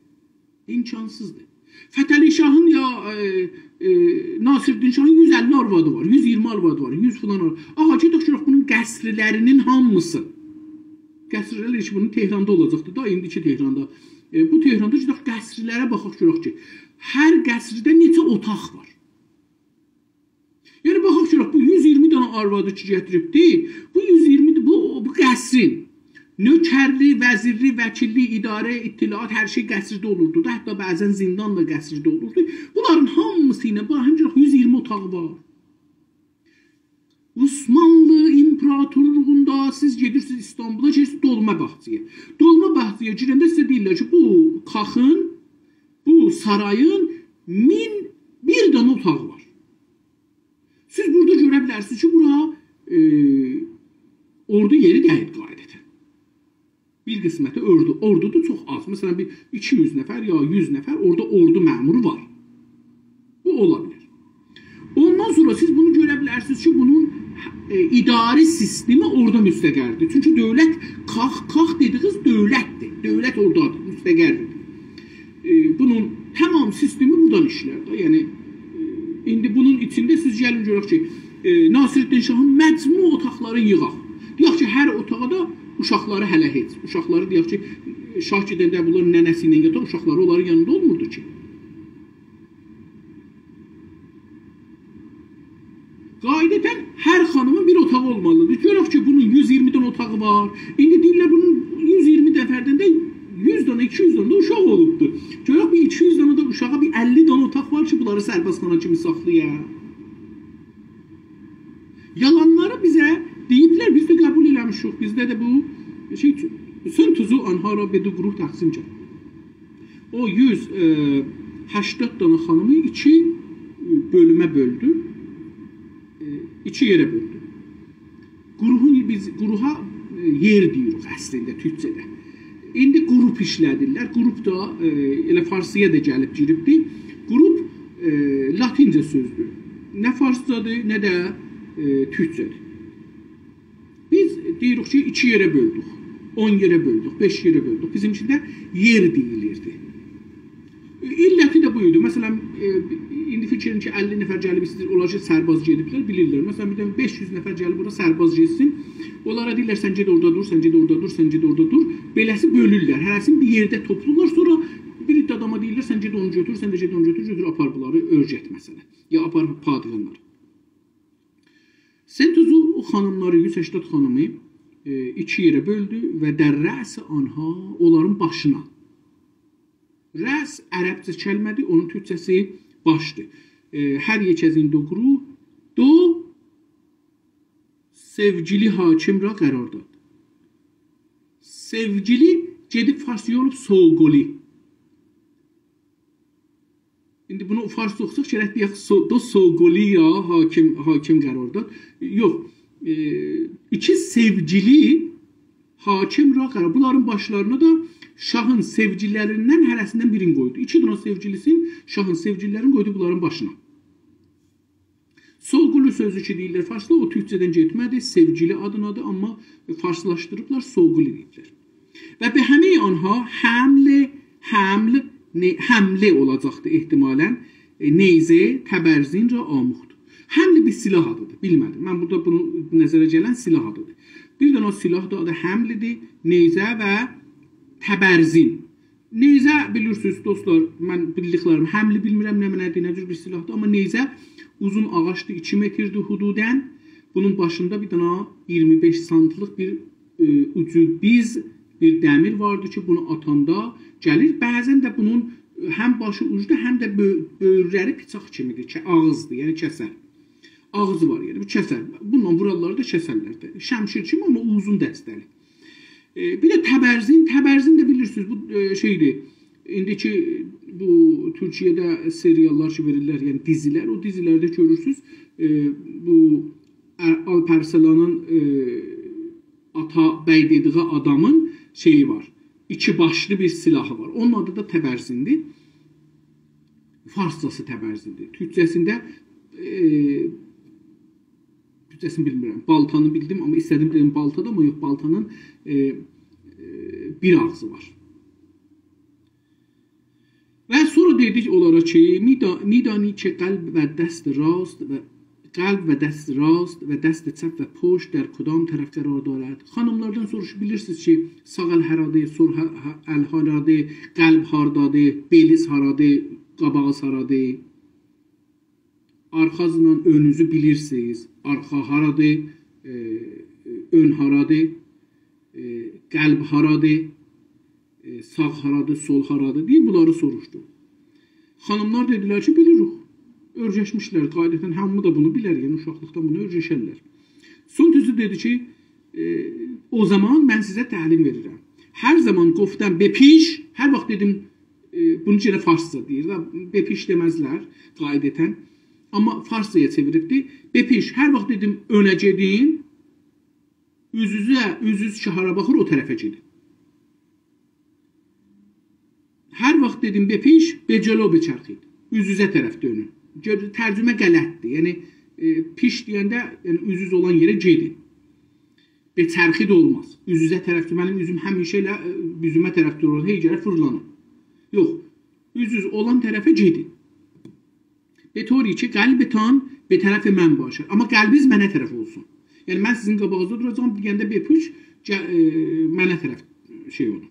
امکانسیزدیر. فتحعلی شاهین یا، ائ، ائ، ناصرالدین شاهین یوز اللی آروادی وار، یوز اییرمی آروادی وار، یوز فلان آروادی. آغا، گئدک گؤرک بونون قصرلرینین هامیسی. قصرلر کی، بونون تهراندا اولاجاقدی دا، ایندیکی تهراندا. ائ، بو تهراندا گئدک قصرلره باخاق گؤرک کی، هر قصرده نئچه اوتاق وار. یعنی، باخاق گؤرک، بو یوز اییرمی دانا آروادی کی گتیریبدی، بو یوز اییرمی، بو، بو قصرین نؤکرلی، وزیرلی، وکیللی، اداره، اطلاعات، هر شئی قصرده اولوردو دا، حتی بعضا زندان دا قصرده اولوردو. بونلارین هامیسی ایله باخین گؤرک، یوز اییرمی اوتاغی وار. عثمانلی ایمپراتورلوغوندا سیز گئدیرسینیز ایستانبولا، گئدیرسینیز دولمه باغچایا. دولمه باغچایا گیرنده سیزه دئییرلر کی، بو کاخین، بو سارایین مین بیر دانا اوتاغی وار. سیز بورادا گؤره بیلرسینیز کی، بورا، ائ، اوردو یئری دئییل قاعدتاً. بیر قسمتی اوردو، اوردودور چوخ آز. مثلا، بیر ایکی یوز نفر یا یوز نفر اورادا اوردو مأمورو وار. بو اولا بیلر. اوندان سونرا سیز بونو گؤره بیلرسینیز کی، بونون، ائ، اداره سیستمی اورادا مستقردیر. چونکی دؤولت، کاخ، کاخ دئدیگینیز دؤولتدیر. دؤولت اورادادیر، مستقردیر. ائ، بونون تمام سیستمی بورادان ایشلر ده. یعنی، ائ، ایندی بونون ایچینده سیز گلین گؤرک کی، ائ، ناصرالدین شاهین مجموع اوتاقلارین ییغاق. دئیک کی، هر اوتاغا دا اوشاقلاری هله هئچ. اوشاقلاری دئیک کی، شاه گئدنده بونلار ننه‌سی ایله یاتار، اوشاقلاری اونلارین یانیندا اولموردو کی. قاعدتاً هر خانیمین بیر اوتاغی اولمالیدیر. گؤرک کی، بونون یوز اییرمی دنه اوتاغی وار. ایندی دئییرلر، بونون یوز اییرمی نفردن ده یوز دنه، ایکی یوز دنه ده اوشاق اولوبدور. گؤرک، بیر ایکی یوز دنه ده اوشاغا بیر اللی دنه اوتاق وار کی، بونلاری سربازخانا کیمی ساخلایا. یالانلاری بیزه دئییبلر، بیز ده قبول ائله‌میشیک. بیزده ده بو شئی، سن تزو آنها را به دو گروه تقسیم کرد. او یوز، ائ، هشتاد دنه خانیمی ایکی، ائ، بؤلومه بؤلدو. ائ، ایکی یئره بؤلدو. گروهون بیز، گروها، ائ، یئر دئییریک اصلینده تورکجه‌ده. ایندی گروپ ایشله‌دیرلر. گروپ دا، ائ، ائله فارسی‌یا دا گلیب گیریبدی. گروپ، ائ، لاتینجه سؤزدور. نه فارسجادیر، نه ده، ائ، تورکجه‌دیر. بیز دئییریک کی، ایکی یئره بؤلدوک، اون یئره بؤلدوک، بئش یئره بؤلدوک. بیزیم ایچینده یئر دئییلیردی. علتی ده بو ایدی. مثلا، ائ، ایندی فیکیر ائدین کی، اللی نفر گلیب ایسته‌ییر، اولار کی، سرباز گئدیبلر، بیلیرلر. مثلا، بیر دنه بئش یوز نفر گلیب بورا سرباز گئتسین، اونلارا دئییرلر، «سن گئت اورادا دور، سن گئت اورادا دور، سن گئت اورادا دور.» بئله‌سی بؤلورلر، هره‌سینی بیر یئرده توپلورلار، سونرا بیر عده آداما دئییرلر، «سن گئت اونو گؤتور، سن ده گئت اونو گؤتور، گؤتور آپار بونلاری، اؤرگت مثلا، یا آپار پادگانلاری.» سنتوزو او خانیملاری، یوز سکسن خانیمی، ائ، ایکی یئره بؤلدو و «در رأس آنها»، اونلارین باشینا. رأس عربجه کلمه‌دیر، اونون تورکجه‌سی باشدیر. ائ، «هر یک از این دو گروه دو سوگیلی حاکم را قرار داد.» سوگیلی گئدیب فارسجا اولوب سوگولی. ایندی بونو فارسجا اوخوساق گرک دئیک، سو-، دو سوگولی یا حاکم، حاکم قرار داد. یوخ، ائ، ایکی سوگیلی حاکم را قرار. بونلارین باشلارینا دا شاهین سوگیلی‌لریندن هره‌سیندن بیرینی قویدو. ایکی دنه سوگیلی‌سین، شاهین سوگیلی‌لرینی قویدو بونلارین باشینا. سوگولی سؤزو کی دئییرلر فارسدا، او تورکجه‌دن گئتمه‌دی، سوگیلی آدینادیر، آمما فارسلاشدیریبلار، سوگولی دئییبلر. «و به همهٔ آنها حمل»، حمل، نه-، «حمله» اولاجاقدی احتمالاً، ائ، «نیزه، تبرزین را آموخت.» حمل بیر سلاح آدیدیر، بیلمه‌دیم. من بورادا بونو نظره گلن سلاح آدیدیر. بیر دنه او سلاح دا آدی حمل‌دیر، نیزه و تبرزین. نیزه، بیلیرسینیز، دوستلار، من بیلدیکلریم، حملی بیلمیرم نه معنادیر، نه جور بیر سلاحدیر، آمما نیزه اوزون آغاجدیر، ایکی متردیر حدوداً. بونون باشیندا بیر دنه اییرمی بئش سانتلیق بیر، ائ، اوجو بیز بیر دمیر واردی کی، بونو آتاندا گلیر. بعضاً ده بونون، ائ، هم باشی اوجدو، هم ده بؤ-، بؤیورلری بیچاق کیمیدیر، که، آغیزدیر، یعنی کسر. آغزی وار، یعنی بو کسر. بونونلا وورارلار دا کسرلر ده. شمشیر کیمی، آمما اوزون دسته‌لی. ائ، بیر ده تبرزین، تبرزین ده بیلیرسینیز، بو، ائ، شئیدیر. ایندی کی، بو تورکیه‌ده سریاللار کی وئریرلر، یعنی دیزیلر، او دیزیلرده گؤرورسونوز، ائ، بو ا-، آلپ ارسلانین، ائ، آتا بی دئدیگی آدامین شئیی وار. ایکی باشلی بیر سلاحی وار. اونون آدی دا تبرزیندیر. فارسجاسی تبرزیندیر. تورکجه‌سینده، ائ، تورکجه‌سینی بیلمیرم. بالتانی بیلدیم، آمما ایسته‌دیم دئدیم بالتادیر، آمما یوخ، بالتانین، ائ، ائ، بیر آغزی وار. و سونرا دئدیک اونلارا کی، «می‌دا-، می‌دانی که قلب و دست راست و، قلب و دست راست و دست چپ و پشت در کدام طرف قرار دارد؟» خانیملاردان سوروشور، بیلیرسینیز کی، ساغ ال هارادیر، سول ها-، ها-، ال هارادیر، قلب هاردادیر، بئلیز هارادیر، قاباغیز هارادیر؟ آرخازلا اؤنوزو بیلیرسینیز. آرخا هارادیر، ائ، اؤن هارادیر، ائ، قلب هارادیر، ائ، ساغ هارادیر، سول هارادیر دئییب بونلاری سوروشدو. خانیملار دئدیلر کی، بیلیریک. اؤرگشمیشلر، قاعدتاً هامی دا بونو بیلر، یعنی اوشاقلیقدان بونو اؤرگشرلر. سون تزو دئدی کی، ائ، «او زمان من سیزه تعلیم وئریرم. هر زمان گفتم بپیش»، هر واخت دئدیم، ائ، بونو یئنه فارسجا دئییر ده، بپیش دئمزلر قاعدتاً. آمما فارسجایا چئویریبدیر. «بپیش»، هر واخت دئدیم، «اؤنه گئدین»، اوزوزه، اوزوز کی هارا باخیر، او طرفه گئدین. هر واخت دئدیم بپیش، به جلو بچرخید. اوزوزه طرف دؤنون. گؤر-، ترجمه غلطدیر. یعنی، ائ، پیش دئینده، یعنی اوز-اوزه اولان یئره گئدین. به چرخی ده اولماز. اوز-اوزه طرف، منیم اوزوم همیشه ائله، ائ، اوزومه طرف دورور، هئی گله فیرلانیر. یوخ، اوز-اوزه اولان طرفه گئدین. به طوری که قلبتان به طرف من باشد. آمما قلبینیز منه طرف اولسون. یعنی من سیزین قاباغینیزدا دوراجاغام، دئینده بپوش، گل-، ائ، منه طرف شئی اولون.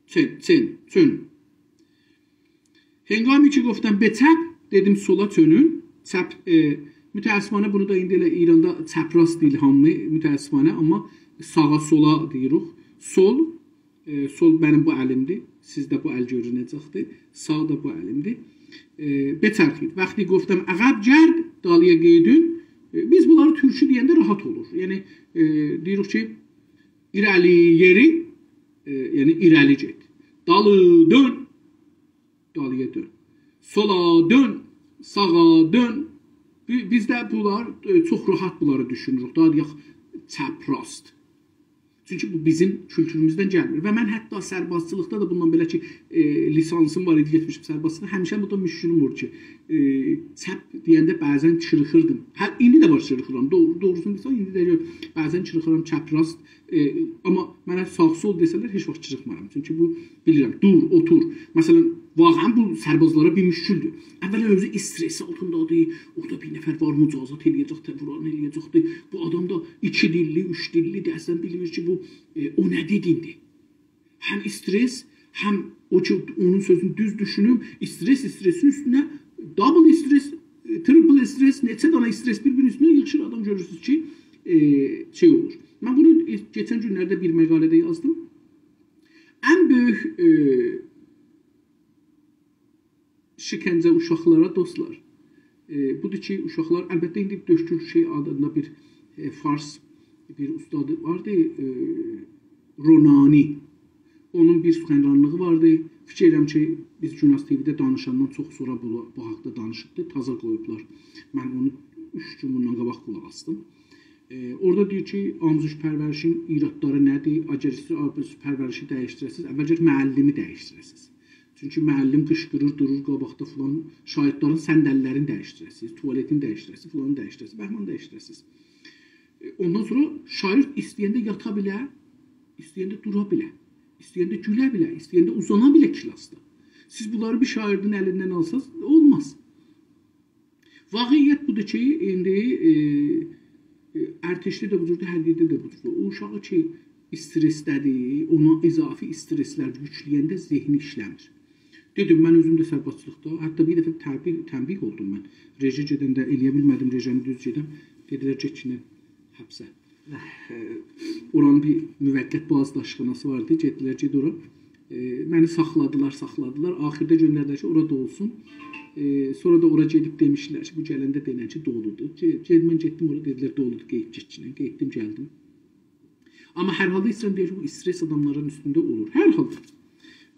چؤن، چؤن، چؤن. هنگامی که گفتم به چپ، دئدیم سولا چؤنون. چپ، ائ، متأسفانه بونو دا ایندی ائله ایراندا چپ‌راست دئییل هامی، متأسفانه، آمما ساغا، سولا دئییریک. سول، ائ، سول منیم بو الیمدیر. سیزده بو ال گؤرونه‌جکدیر. ساغ دا بو الیمدیر. ائ، به چرخید. وقتی گفتم عقب گرد، دالییا قئییدین. ائ، بیز بونلاری تورکو دئینده راحت اولور. یعنی، ائ، دئییریک کی، ایره‌لی یئری، ائ، یعنی ایره‌لی گئت. دالی دؤن، دالییا دؤن. سولا دؤن، ساغا دؤن. بی-، بیز ده بونلار، ائ، چوخ راحت بونلاری دوشونوروک. داها دئیک، چپ، راست. چونکی بو بیزیم کولتوروموزدن گلمیر. و من حتی سربازچیلیقدا دا بوندان بئله کی، ائ، لیسانسیم وار ایدی، گئتمیشدیم سربازچیلیغا. همیشه بورادا مشکلیم اولور کی، ائ، چپ دئینده بعضا چیرخیردیم. هه، ایندی ده وار چیرخیرام. دو-، دوغروسونو دئسم، ایندی ده یوخ. بعضا چیرخیرام، چپ، راست. ائ، آمما منه ساغ، سول دئسه‌لر، هئچ واخت چیرخمارام. چونکی بو، بیلیرم، دور، اوتور. مثلا، واقعا بو سربازلارا بیر مشکلدور. اولا اؤزو استرس آلتیندادیر. اورادا بیر نفر وار، مجازات ائله‌یه‌جک، ته-، ووران ائله‌یه‌جکدیر. بو آدام دا ایکی دیللی، اوچ دیللیدیر، اصلا بیلمیر کی، بو، ائ، او نه دئدی ایندی. هم استرس، هم او کی، اونون سؤزونو دوز دوشونوب، استرس، استرسین اوستونه، دابل استرس، ائ، تریپل استرس، نئچه دانا استرس بیر-بیرینین اوستونه ییغیشیر، آدام گؤرورسونوز کی، ائ، شئی اولور. من بونو، ائ، کئچن گونلرده بیر مقاله‌ده یازدیم. ان بؤیوک، ائ، شکنجه اوشاقلارا، دوستلار، ائ، بودور کی، اوشاقلار، البته، ایندی دکتر شئی آدیندا بیر، ائ، فارس بیر اوستادی واردی، ائ، رونانی. اونون بیر سخنرانلیغی واردی. فیکیر ائدیرم کی، بیز گوناز تی‌وی‌ده دانیشاندان چوخ سونرا بو، بو حاقدا دانیشیبدی. تازا قویوبلار. من اونو اوچ گون بوندان قاباق قولاق آسدیم. ائ، اورادا دئییر کی، آموزش پرورشین ایرادلاری نه‌دیر؟ اگر ایسته‌ییرسینیز آموزش پرورشی دییشدیره‌سینیز، اول گرک معلمی دییشدیره‌سینیز. چونکی معلم قیشقیریر، دورور قاباقدا فلان، شاگیردلرین صندلی‌لرینی دییشدیره‌سینیز، توالتینی دییشدیره‌سینیز، فلانی دییشدیره‌سینیز، بهمانی دییشدیره‌سینیز. ائ، اوندان سونرا شاگیرد ایسته‌ینده یاتا بیلر، ایسته‌ینده دورا بیلر، ایسته‌ینده گوله بیلر، ایسته‌ینده اوزانا بیلر کلاسدا. سیز بونلاری بیر شاگیردین الیندن آلساز، اولماز. واقعیت بودور کی، ایندی، ائ، ائ، ارتشده ده بو جوردور، هر یئرده ده بو جوردور. او اوشاغی کی، استرسده‌دیر، اونا اضافی استرسلر یوکله‌ینده ذهنی ایشله‌میر. دئدیم، من اؤزوم ده سربازچیلیقدا، حتی بیر دفعه تنبیه، تنبیه اولدوم من. رژه گئدنده ائلیه بیلمه‌دیم رژه‌نی دوز گئدم. دئدیلر، «گئت کی، حبسه.» ائ، اورانین بیر موقت بازداشتخاناسی واردی، گئتدیلر، «گئت اورا.» ائ، منی ساخلادیلار، ساخلادیلار. آخیردا گؤندردیلر کی، اورا دولسون. ائ، سونرا دا اورا گئدیب دئمیشدیلر کی، بو گلنده دئنن کی، دولودور. گئ-، گئ-، من گئتدیم اورا، دئدیلر، «دولودور، قئییب گئت کی.» قئییتدیم، گلدیم. آمما هر حالدا ایسته‌ییرم دئییم کی، بو استرس آداملارین اوستونده اولور. هر حالدا.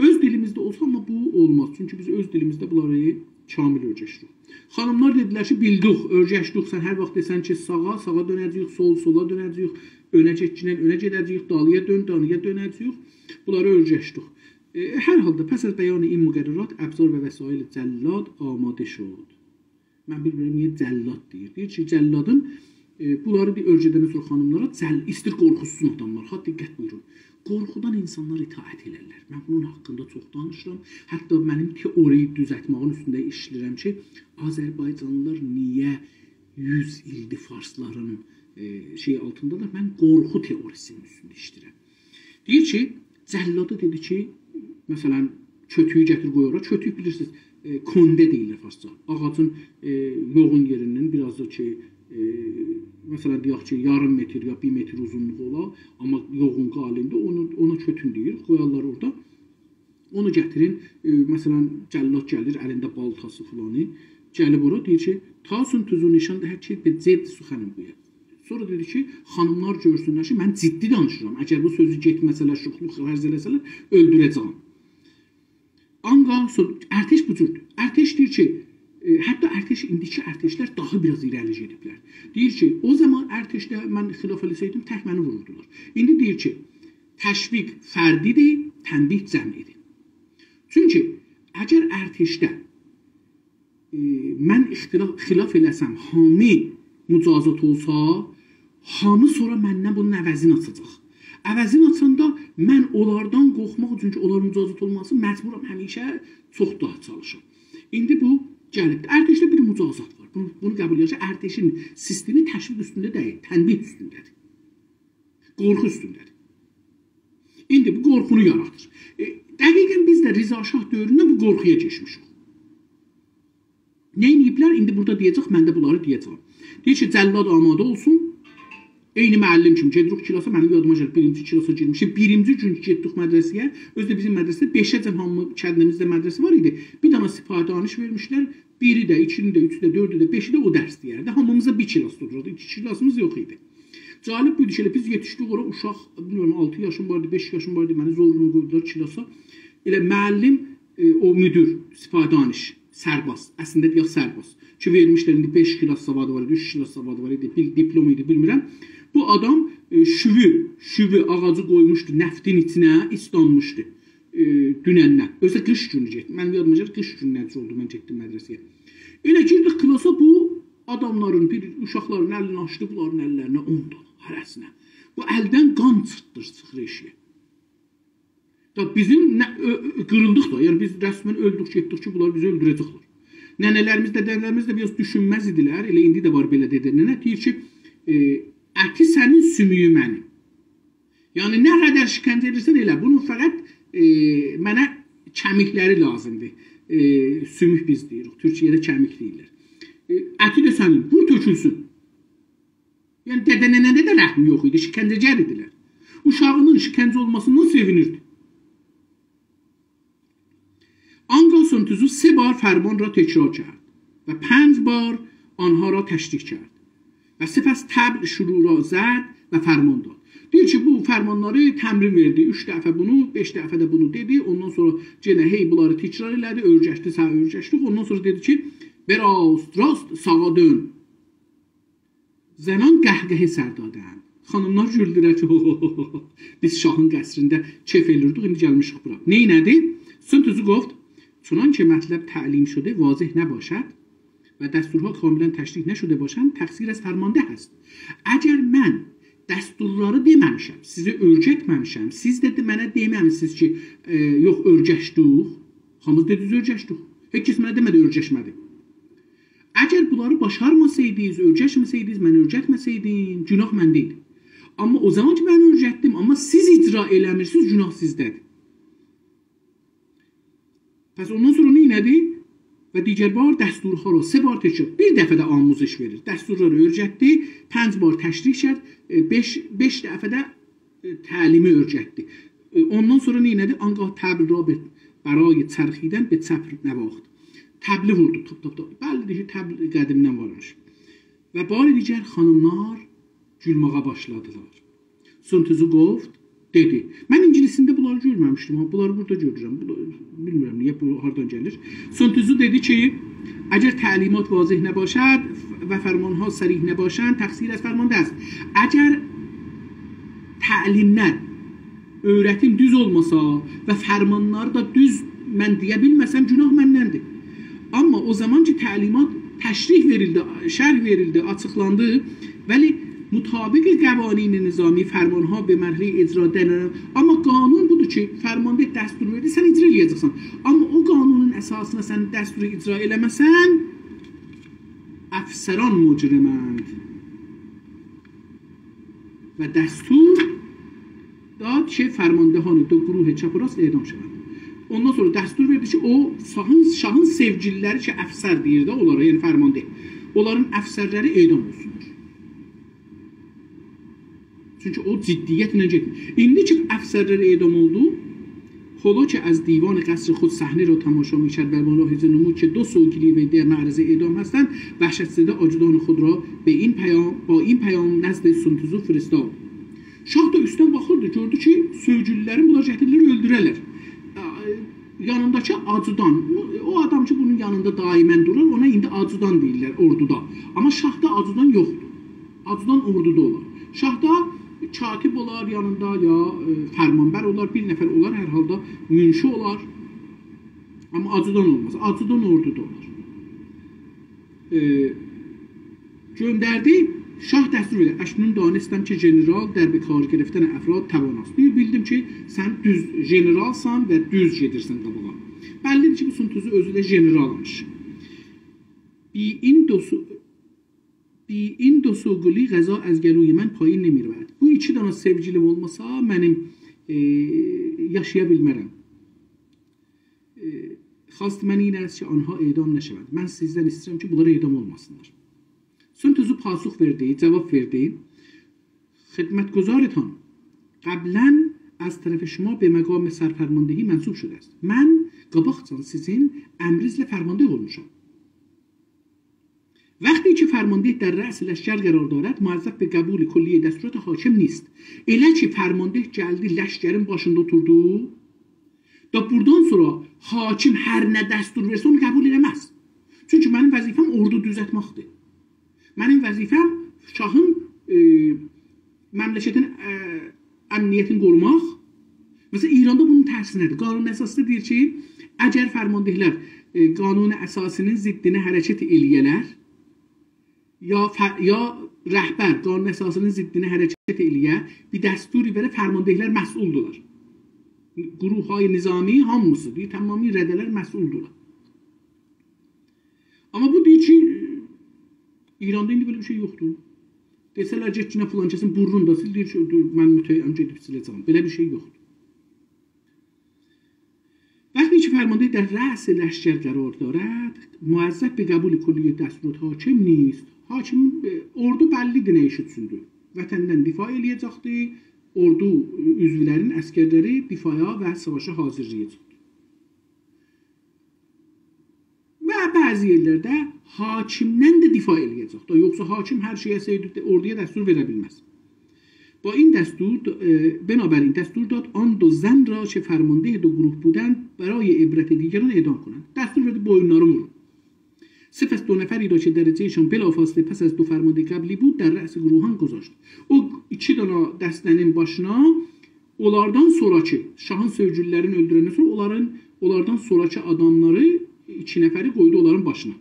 اؤز دیلیمیزده اولسا، آمما بو اولماز. چونکی بیز اؤز دیلیمیزده بونلاری کامل اؤیرشیریک. خانیملار دئدیلر کی، «بیلدیک، اؤیرشدیک. سن هر واخت دئسن کی، ساغا، ساغا دؤنه‌جه‌ییک، سول، سولا دؤنه‌جه‌ییک، اؤنه گئتگینن اؤنه گئده‌جه‌ییک، دالییا دؤن، دالییا دؤنه‌جه‌ییک.» بونلاری اؤیرشدیک. ائ، هر حالدا پس از بیان این مقررات، ابزار و وسایل جلاد آماده شد. من بیلمیرم، نییه جلاد دئییر. دئییر کی، جلادین، ائ، بونلاری دئییر، اؤیرشدندن سونرا خانیملارا جل-، ایسته‌ییر قورخوتسون آداملار. ها، دقت بویورون. قورخودان اینسانلار اطاعت ائلرلر. من بونون حاقیندا چوخ دانیشیرام. حتی منیم تئوری دوزلتمه‌یین اوستونده ایشله‌ییرم کی، آذربایجانلیلار نییه یوز ایلدیر فارسلارین، ائ، شئی آلتیندادیر. من قورخو تئوریسینین اوستونده ایشله‌ییرم. دئییر کی، جلادا دئدی کی، مثلا، کؤتویو گتیر قوی اورا. کؤتویو بیلیرسینیز، ائ، کنده دئییرلر فارسجا. آغاجین، ائ، یوغون یئریندن بیر آز دا کی، ائ، مثلا، دئیک کی، یاریم متر یا بیر متر اوزونلوغو اولا، آمما یوغون قالیندا، اونو، اونا کؤتون دئییر، قویارلار اورادا. اونو گتیرین، ائ، مثلا، جلاد گلیر، الینده بالتاسی فلانی، گلیب اورا، دئییر کی، «تاسون توزو نشان دهد که به جد سخنم گوید.» سونرا دئدی کی، خانیملار گؤرسونلر کی، من جدی دانیشیرام. اگر بو سؤزو گئتمه‌سه‌لر، شوخلوق فرض ائله‌سه‌لر، اؤلدوره‌جه‌یم. آنگاه سون-، ارتش بو جوردور. ارتش دئییر کی، ائ، حتی ارتش، ایندیکی ارتشلر داها بیر آز ایره‌لی گئدیبلر. دئییر کی، او زامان ارتشده من خلاف ائله‌سه‌یدیم، تک منی ووروردولار. ایندی دئییر کی، تشویق فردی‌دیر، تنبیه جمعی‌دیر. چونکی اگر ارتشده ائ، من اختلاف، خلاف ائله‌سم، هامی مجازات اولسا، هامی سونرا مندن بونون عوضینی آچاجاق. عوضینی آچاندا من اونلاردان قورخماق اوچون کی، اونلار مجازات اولماسین، مجبورام همیشه چوخ داها چالیشام. ایندی بو گلیبدیر. ارتشده بیر مجازات وار. بونو، بونو قبول ائدک کی، ارتشین سیستمی تشویق اوستونده دئییل، تنبیه اوستونده‌دیر. قورخو اوستونده‌دیر. ایندی بو قورخونو یارادیر. ائ، دقیقاً بیز ده رضا شاه دؤوروندن بو قورخویا کئچمیشیک. نه ائدیبلر؟ ایندی بورادا دئیه‌جک، من ده بونلاری دئیه‌جم. دئییر کی، جلاد آماده اولسون. عینی معلم کیمی گئدیریک کلاسا، منیم یادیما گلیر، بیرینجی کلاسا گیرمیشدیم. بیرینجی گون گئتدیک مدرسه‌یه. اؤزو ده بیزیم مدرسه‌ده بئشه‌جن هامی کندیمیزده مدرسه وار ایدی. بیر دنه سپاه دانش وئرمیشلر. بیری ده، ایکینی ده، اوچو ده، دؤردو ده، بئشی ده او درس دئیردی. هامیمیزا بیر کلاس توتوردو. ایکی کلاسیمیز یوخ ایدی. جالب بودور کی، ائله بیز یئتیشدیک اورا، اوشاق، بیلمیرم، آلتی یاشیم واردی، بئش یاشیم واردی، منی زورلا قویدولار کلاسا. ائله معلم، ائ، او مدیر، سپاه دانش، سرباز، اصلینده دئیک سرباز. کی، وئرمیشلر، ایندی بئش کلاس سوادی وار ایدی، اوچ کلاس سوادی وار ایدی، بیل-، دیپلم ایدی، بیلمیرم. بو آدام، ائ، شووو، شووو آغاجی قویموشدو نفتین ایچینه، ایسلانمیشدی، ائ، دونندن. اؤزو ده قیش گونو گئتدی. من یادیما گلیر، قیش گونو نئجه اولدو، من گئتدیم مدرسه‌یه. ائله گیردیک کلاسا، بو آداملارین، بیر اوشاقلارین الینی آچدی، بونلارین اللرینه اون دانا، هره‌سینه. بو الدن قان چیخدی، چیخیر ائشیگه. دا بیزیم نه، اؤ-، اؤ-، قیریلدیق دا، یعنی بیز رسماً اؤلدوک، گئتدیک کی، بونلار بیزی اؤلدوره‌جکلر. ننه‌لریمیز، دده‌لریمیز ده بیر آز دوشونمز ایدیلر، ائله ایندی ده وار بئله دده ننه، دئییر کی، ائ، اتی سنین، سومویو منیم. یعنی، نه قدر شکنجه ائدیرسن ائله، بونو فقط، ائ، منه کمیکلری لازیمدیر. ائ، سوموک بیز دئییریک، تورکیه‌ده کمیک دئییرلر. ائ، اتی ده سنین، وور تؤکولسون. یعنی، دده ننه‌ده ده رحم یوخ ایدی، شکنجه‌گر ایدیلر. اوشاغینین شکنجه اولماسیندان سئوینیردی. آنگاه سون‌تزو سه بار فرمان را تکرار کرد و پنج بار آنها را تشریح کرد و سپس طبل شروع را زد و فرمان داد. دئییر کی، بو فرمانلاری تمرین وئردی. اوچ دفعه بونو، بئش دفعه ده بونو دئدی. اوندان سونرا یئنه هئی بونلاری تکرار ائله‌دی، اؤرگشدی، ساغا اؤرگشدی. اوندان سونرا دئدی کی، به راست، راست، ساغا دؤن. زنان قهقهه سر دادند. خانیملار گولدولر کی، بیز شاهین قصرینده کئف ائلیردیک، ایندی گلمیشیک بورا. نئینه‌دی؟ سون‌تزو گفت: «چنانچه مطلب تعلیم شده واضح نباشد و دستورها کاملاً تشریح نشده باشند، تقصیر از فرمانده هست.» اگر من دستورلاری دئمه‌میشم، سیزی اؤیرتمه‌میشم، سیز ده منه دئمه‌میسینیز کی، ائ، یوخ، اؤیرشدیک. هامیمیز دئدینیز اؤیرشدیک. هئچ کس منه دئمه‌دی اؤیرشمه‌دی. اگر بونلاری باشارماسایدینیز، اؤیرشمه‌سیدینیز، من اؤیرتمه‌سیدیم، گناه منده ایدی. آمما او زامان کی، من اؤیرتدیم، آمما سیز اجرا ائله‌میرسینیز، گناه سیزده‌دیر. پس اوندان سونرا نئینه‌دی؟ و دیگر بار دستورها را سه بار تکرار. بیر دفعه ده آموزش وئریر. دستورلاری اؤیرتدی، پنج بار تشریح کرد، ائ، بئش، بئش دفعه ده، ائ، تعلیمی اؤیرتدی. ائ، اوندان سونرا نئینه‌دی؟ آنگاه طبل را به، برای چرخیدن به چپ نواخت. طبلی ووردو، تاپ، تاپ، تاپ. بللی‌دیر کی، طبل قدیمدن وارمیش. و بار دیگر خانیملار گولمه‌یه باشلادیلار. سون‌تزو گفت، دئدی. من اینگیلیسینده بونلاری گؤرمه‌میشدیم، آمما بونلاری بورادا گؤرورم. بونلاری، بیلمیرم نییه، بو هاردان گلیر. سون‌تزو دئدی کی، اگر تعلیمات واضح نباشد و فرمانها صریح نباشند، تقصیر از فرمانده است. اگر تعلیملر، اؤیرتیم دوز اولماسا و فرمانلاری دا دوز من دئیه بیلمه‌سم، گناه مندندیر. آمما او زامان کی، تعلیمات تشریح وئریلدی، شرح وئریلدی، آچیقلاندی، ولی مطابق قوانین نظامی فرمانها به مرحلهٔ اجرا دنن، آمما قانون بودور کی، فرمانده دستور وئردی، سن اجرا ائله‌یه‌جکسن. آمما او قانونون اساسیندا سن دستورو اجرا ائله‌مه‌سن، افسران مجرمند. و دستور داد که فرماندهان دو گروه چپ و راست اعدام شوند. اوندان سونرا دستور وئردی کی، او شاهین، شاهین سئوگیلی‌لری کی، افسر دئییر ده اونلارا، یعنی فرمانده، اونلارین افسرلری اعدام اولسونلار. چونکی او جدیتله گئتمیر. ایندی کی، افسرلر اعدام اولدو، هولو که از دیوان قصر خود صحنه را تماشا می‌کرد و ملاحظه نمود که دو سوگلی وی در معرض اعدام هستند، وحشت‌زده آجودان خود را به این پیام، با این پیام نزد سون‌تزو فرستاد. شاه دا اوستدن باخیردی، گؤردو کی، سؤیگولی‌لرین بونلار گتیریرلر، اؤلدوره‌لر. ا، یانینداکی آجودان، او آدام کی، بونون یانیندا دائماً دورور، اونا ایندی آجودان دئییرلر اوردودا. آمما شاهدا آجودان یوخدور. آجودان اوردودا اولار. شاهدا کاتب اولار یانیندا، یا، ائ، فرمانبر اولار، بیر نفر اولار، هر حالدا منشی اولار. آمما آجودان اولماز. آجودان اوردودا اولار. ائ، گؤندردی. شاه دستور وئردی: «اکنون دانستم که ژنرال در به کار گرفتن افراد تواناست.» دئییر: «بیلدیم کی، سن دوز ژنرالسان و دوز گئدیرسن قاباغا.» بللی‌دیر کی، بو سون تزو اؤزو ده ژنرالمیش. «بی این دو سو-، بی این دو سوگلی غذا از گلوی من پایین نمی‌رود.» بو ایکی دانا سئوگیلیم اولماسا، منیم، ائ، یاشایا بیلمرم. ائ، «خواست من این است که آنها اعدام نشوند.» من سیزدن ایسته‌ییرم کی، بونلار اعدام اولماسینلار. سون تزو پاسخ وئردی، جاواب وئردی: «خدمتگزارتان قبلاً از طرف شما به مقام سرفرماندهی منصوب شده است.» من قاباقجان سیزین امرینیزله فرمانده اولموشام. «وقتی که فرمانده در رأس لشکر قرار دارد، موظف به قبول کلیهٔ دستورات حاکم نیست.» ائله کی فرمانده گلدی، لشکرین باشیندا اوتوردو، دا بوردان سونرا حاکم هر نه دستور وئرسه، اونو قبول ائله‌مز. چونکی منیم وظیفه‌م اوردو دوزلتمکدیر. منیم وظیفه‌م شاهین، ائ، مملکتین، ائ، امنیتینی قوروماق. مثلا، ایراندا بونون ترسینه‌دیر. قانون اساسی‌ده دئییر کی، اگر فرمانده‌لر، ائ، قانون اساسی‌نین ضدینه حرکت ائله‌یه‌لر، یا ف-، یا رهبر قانون اساسی‌نین ضدینه حرکت ائله‌یه، بیر دستوری وئره، فرمانده‌لر مسئولدورلار. گروه‌های نظامی هامیسی، دئییر، تمامی رده‌لر مسئولدورلار. آمما بو دئییر کی، ایراندا ایندی بئله بیر شئی یوخدور. دئسه‌لر: «گئت کی، فلان کسین بورنونو دا سیل»، دئییر کی، «دور، من متعهدم، گئدیب سیله‌جم.» بئله بیر شئی یوخدور. «وقتی که فرمانده در رأس لشکر قرار دارد، موظف به قبول کلیهٔ دستورات حاکم نیست.» حاکم، ائ، اوردو بللی‌دیر نه ایش اوچوندور. وطندن دفاع ائله‌یه‌جکدیر، اوردو، ائ، عضولرین، عسگرلری دفاعا و ساواشا حاضیرلایاجاقدیر. و بعضی یئرلرده حاکمدن ده دفاع ائله‌یه‌جک دا، یوخسا حاکم هر شئیه سئیدی، اوردویا دستور وئره بیلمز. «با این دستور، ائ، بنابراین دستور داد آن دو زن را که فرماندهٔ دو گروه بودند، برای عبرت دیگران اعدام کنند.» دستور وئردی، بویونلارین وورون. «سپس دو نفری را که درجه‌شان بلافاصله پس از دو فرمانده قبلی بود، در رأس گروهان گذاشت.» او ایکی دانا دسته‌نین باشینا اونلاردان سونراکی، شاهین سئوگیلی‌لرینی اؤلدورندن سونرا اونلارین، اونلاردان سونراکی آداملاری، ایکی نفری قویدو اونلارین باشینا.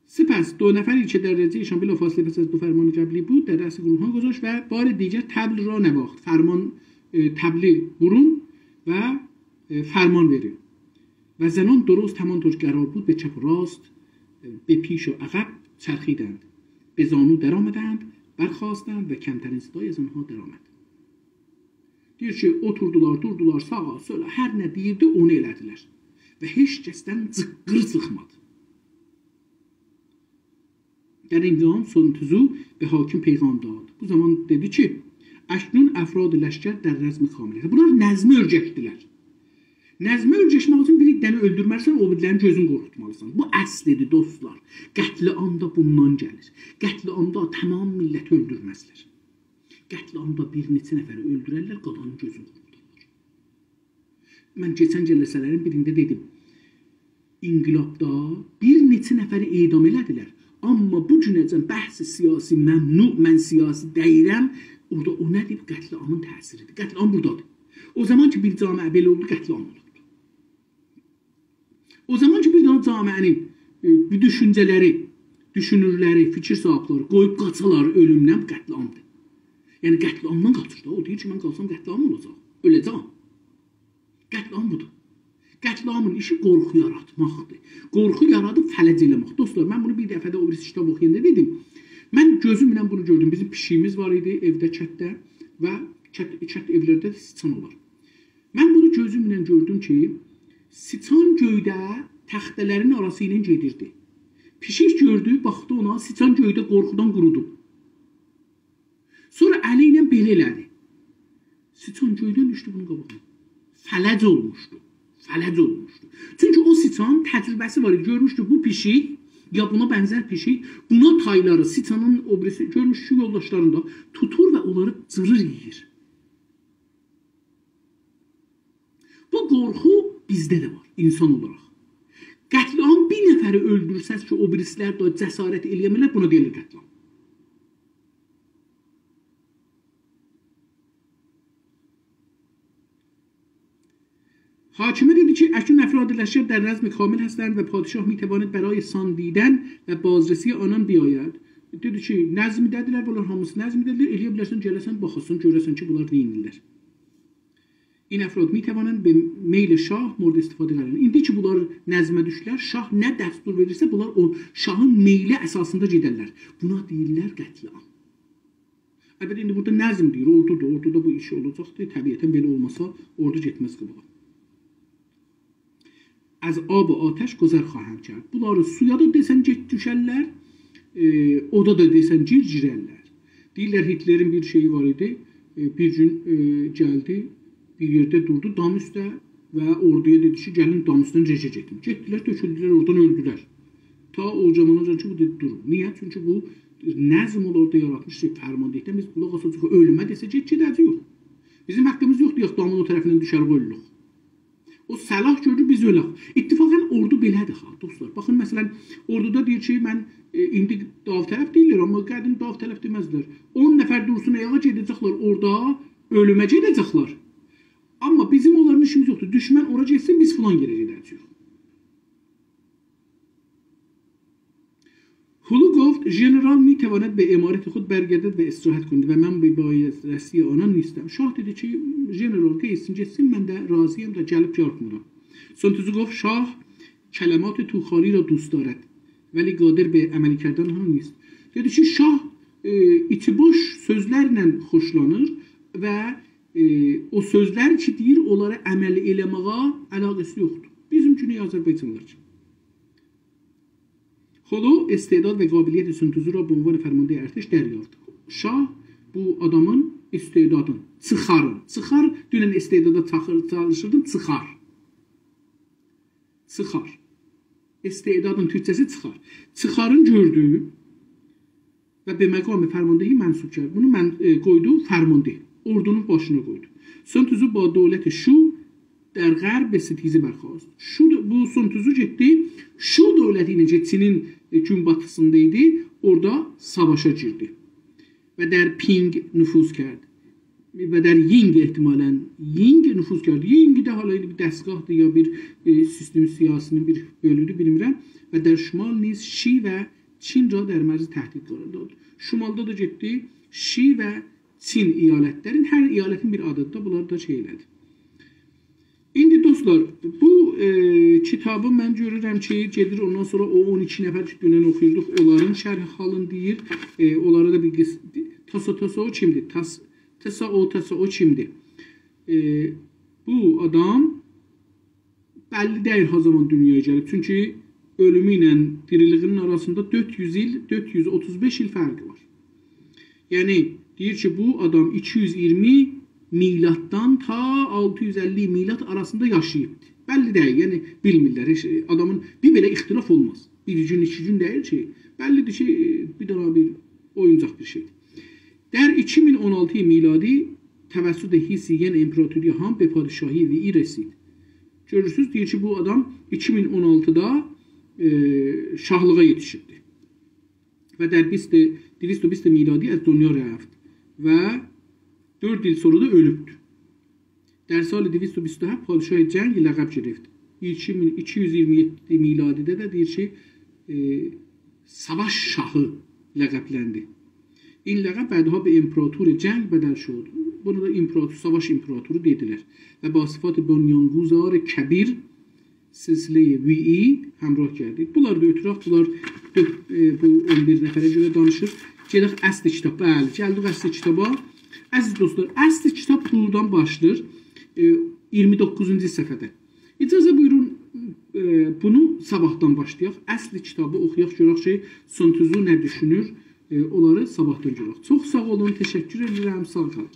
«سپس دو نفری که درجه‌شان بلافاصله پس از دو فرمان قبلی بود، در رأس گروهان گذاشت و بار دیگر طبل را نواخت.» فرمان، ائ، طبلی وورون و، ائ، فرمان وئرین. «و زنان درست همانطور که قرار بود به چپ و راست، ائ، به پیش و عقب چرخیدند. به زانو درآمدند، برخاستند و کمترین صدای از آنها درآمد.» دئییر کی، اوتوردولار، دوردولار، ساغا، سولا، هر نه دئییردی، اونو ائله‌دیلر. و هئچ کسدن جیققیر چیخمادی. «در این گام سون تزو به حاکم پیغام داد.» بو زامان دئدی کی، «اکنون افراد لشکر در نظم کامل است.» بونلار نظمی اؤیرشدیلر. نظمی اؤیرشمک اوچون بیر دنه اؤلدورمه‌لیسن، او بیریلرین گؤزونو قورخوتمالیسان. بو اصلی‌دیر، دوستلار. قتل‌عام دا بوندان گلیر. قتل‌عامدا تمام میللتی اؤلدورمزلر. قتل‌عامدا بیر نئچه نفری اؤلدوررلر، قالانین گؤزونو قورخودارلار. من کئچن جلسه‌لرین بیرینده دئدیم، انقلابدا بیر نئچه نفری اعدام ائله‌دیلر. آمما بو گونه‌جن بحث سیاسی ممنوع، من سیاسی دئییرم، او دا او نه‌دیر؟ قتل‌عامین تأثیری‌دیر. قتل‌عام بورادادیر. او زامان کی، بیر جامعه بئله اولدو، قتل‌عام اولوبدور. او زامان کی، بیر دنه جامعه‌نین، ائ، بیر دوشونجه‌لری، دوشونورلری، فیکیر صاحیبلری قویوب قاچالار اؤلومدن، قتل‌عامدیر. یعنی، قتل‌عامدان قاچیر دا. او دئییر کی، من قالسام قتل‌عام اولاجاق. اؤله‌جم. قتل‌عام بودور. قتل‌عامین ایشی قورخو یاراتماقدیر. قورخو یارادیب فلج ائله‌مک. دوستلار، من بونو بیر دفعه ده او بیریسی کیتاب اوخویاندا دئدیم. من گؤزومله بونو گؤردوم. بیزیم پیشیگیمیز وار ایدی ائوده، کتده و کت، کت ائولرده سیچان اولار. من بونو گؤزومله گؤردوم کی، سیچان گؤیده تخته‌لرین آراسی ایله گئدیردی. پیشیک گؤردو، باخدی اونا، سیچان گؤیده قورخودان قورودو. سونرا الی ایله بئله ائله‌دی. سیچان گؤیدن دوشدو بونون قاباغینا. فلج اولموشدو. فلج اولموشدو. چونکی او سیچان تجربه‌سی وار ایدی. گؤرموشدو بو پیشیک، یا بونا بنزر پیشیک، بونا تایلاری، سیچانین او بیریسی، گؤرموش کی، یولداشلارینی دا توتور و اونلاری جیریر، یئییر. بو قورخو بیزده ده وار، اینسان اولاراق. قتل‌عام، بیر نفری اؤلدورسز کی، او بیریسی‌لر ده جسارت ائلیه‌میرلر، بونا دئییرلر قتل‌عام. حاکمه دئدی کی، «اکنون افراد لشکر در نظم کامل هستند و پادشاه می‌تواند برای سان دیدن و بازرسی آنان بیاید.» دئدی کی، نظمده‌دیرلر، بونلار هامیسی نظمده‌دیرلر، ائلیه بیلرسن، گله‌سن، باخاسان، گؤره‌سن کی، بونلار نه ائدیرلر. «این افراد می‌توانند به میل شاه مورد استفاده قرار گیرند.» ایندی کی، بونلار نظمه دوشدولر، شاه نه دستور وئریرسه، بونلار او شاهین میلی اساسیندا گئدرلر. بونا دئییرلر قتل‌عام. البته، ایندی بورادا نظم دئییر، اوردودور. اوردودا بو ایش اولاجاقدیر. طبیعتاً بئله اولماسا، اوردو گئتمز قاباغا. «از آب و آتش گذر خواهند کرد.» بونلاری سویا دا دئسن گئت دوشرلر، ائ، اودا دا دئسن گیر گیررلر. دئییرلر، هیتلرین بیر شئیی وار ایدی. ائ، بیر گون، ائ، گلدی، بیر یئرده دوردو، دام اوسته و اوردویا دئدی کی، «گلین دام اوستدن رژه گئدین.» گئتدیلر، تؤکولدولر، اورادان اؤلدولر. تا او زاماناجان کی، بو دئدی، «دورون.» نییه؟ چونکی بو نظم اولار دا یاراتمیش کی، فرماندهلیکدن بیز قولاق آساجاغیق، اؤلومه دئسه، «گئت»، گئده‌جه‌ییک. بیزیم حاققیمیز یوخدور، یاخ، دامین او طرفیندن دوشریک، اؤلوروک. او صلاح گؤرور بیز اؤلک. اتفاقاً اوردو بئله‌دیر ها، دوستلار. باخین، مثلاً، اوردودا دئییر کی، من، ائ، ایندی داوطلب دئییرلر، آمما قدیم داوطلب دئمزدیلر. اون نفر دورسون آیاغا، گئده‌جکلر اورادا، اؤلومه گئده‌جکلر. آمما بیزیم اونلارلا ایشیمیز یوخدور. دوشمن اورا گئتسین، بیز فلان یئره گئده‌جه‌ییک. هولو گفت: «ژنرال می‌تواند به عمارت خود برگردد و استراحت کند و من به بازرسی آنان نیستم.» شاه دئدی کی، «ژنرال قئییتسین گئتسین، من ده راضی‌یام دا گلیب یارتمیرام.» سون تزو گفت: «شاه کلمات توخالی را دوست دارد ولی قادر به عملی کردن آنها نیست.» دئدی کی، شاه، ائ، ایچی بوش سؤزلرله خوشلانیر و، ائ، او سؤزلر کی دئییر، اونلاری عملی ائله‌مه‌یه علاقه‌سی یوخدور. بیزیم گونئی آذربایجانلیلار کیمی. «هولو استعداد و قابلیت سون تزو را به عنوان فرماندهٔ ارتش دریافت.» شاه بو آدامین استعدادین، چیخارین، چیخار، دونن استعدادا چاخیر-، چالیشیردیم، چیخار. چیخار. استعدادین تورکجه‌سی چیخار. چیخارین گؤردو و به مقام فرماندهی منصوب کرد. بونو من، ائ، قویدو فرمانده، اوردونون باشینا قویدو. سون تزو با دولت شو در غرب به ستیزه برخاست. شو، بو سون تزو گئتدی، شو دؤولتی ایله کی، چینین، ائ، گون‌باتیسیندا ایدی، اورادا ساواشا گیردی. و در پینگ نفوذ کرد. و در یینگ احتمالاً، یینگ نفوذ کرد. یینگ ده حالا بیر دستگاهدیر یا بیر، ائ، سیستم سیاسی‌نین بیر بؤلوگودور، بیلمیرم. و در شمال نیز شی و چین را در معرض تهدید قرار داد. شمالدا دا گئتدی، شی و چین ایالتلرین، هر ایالتین بیر آدیدیر دا، بونلار دا شئی ائله‌دی. ایندی دوستلار، بو، ائ، کیتابی من گؤرورم کی، گئدیر، اوندان سونرا او اون ایکی نفر کی، دونن اوخویوردوق، اونلارین شرح حالینی دئییر. ائ، اونلارا دا بیر قیس-، تاسا تاسا او کیمدیر؟ تاس-، تاسا او تاسا او کیمدیر؟ ائ، بو آدام بللی دئییل ها زامان دونیایا گلیب. چونکی اؤلومو ایله دیریلیگینین آراسیندا دؤرد یوز ایل، دؤرد یوز اوتوز بئش ایل فرقی وار. یعنی، دئییر کی، بو آدام ایکی یوز اییرمی میلاددان تا آلتی یوز اللی میلاد آراسیندا یاشاییبدی. بللی دئییل، یعنی بیلمیرلر. هئچ، آدامین بیر بئله اختلاف اولماز. بیر گون، ایکی گون دئییل کی، بللیدیر کی، بیر دنه بیر اویونجاق بیر شئیدیر. در ایکی مین اون آلتی میلادی توسط هی سی‌ین امپراتوری هان به پادشاهی وی‌ای رسید. گؤرورسونوز، دئییر کی، بو آدام ایکی مین اون آلتیدا، ائ، شاهلیغا یئتیشیبدی. و در بیست، دویست و بیست میلادی از دنیا رفت و دؤرد ایل سونرا دا اؤلوبدور. در سال دویست و بیست و هفت پادشاه جنگ لقب گرفت. ایکی مین ایکی یوز اییرمی یئددی میلادیده ده دئییر کی، ائ، ساواش شاهی لقبلندی. این لقب بعدها به امپراتور جنگ بدل شد. بونا دا امپراتور، ساواش امپراتورو دئدیلر. و با صفات بنیانگذار کبیر سلسلهٔ وی‌ای همراه گردید. بونلاری دا اؤتورک، بونلار دؤرد، ائ، بو اون بیر نفره گؤره دانیشیر. گئدک اصل کیتاب، بلی، گلدیک اصل کیتابا. عزیز دوستلار، اصل کیتاب بورادان باشلاییر، ائ، اییرمی دوققوزونجو صفحه‌ده. اجازه بویورون، ائ، بونو صاباحدان باشلایاق. اصل کیتابی اوخویاق، گؤرک کی، سون تزو نه دوشونور، ائ، اونلاری صاباحدان گؤرک. چوخ ساغ اولون، تشکر ائدیرم، ساغ قالین.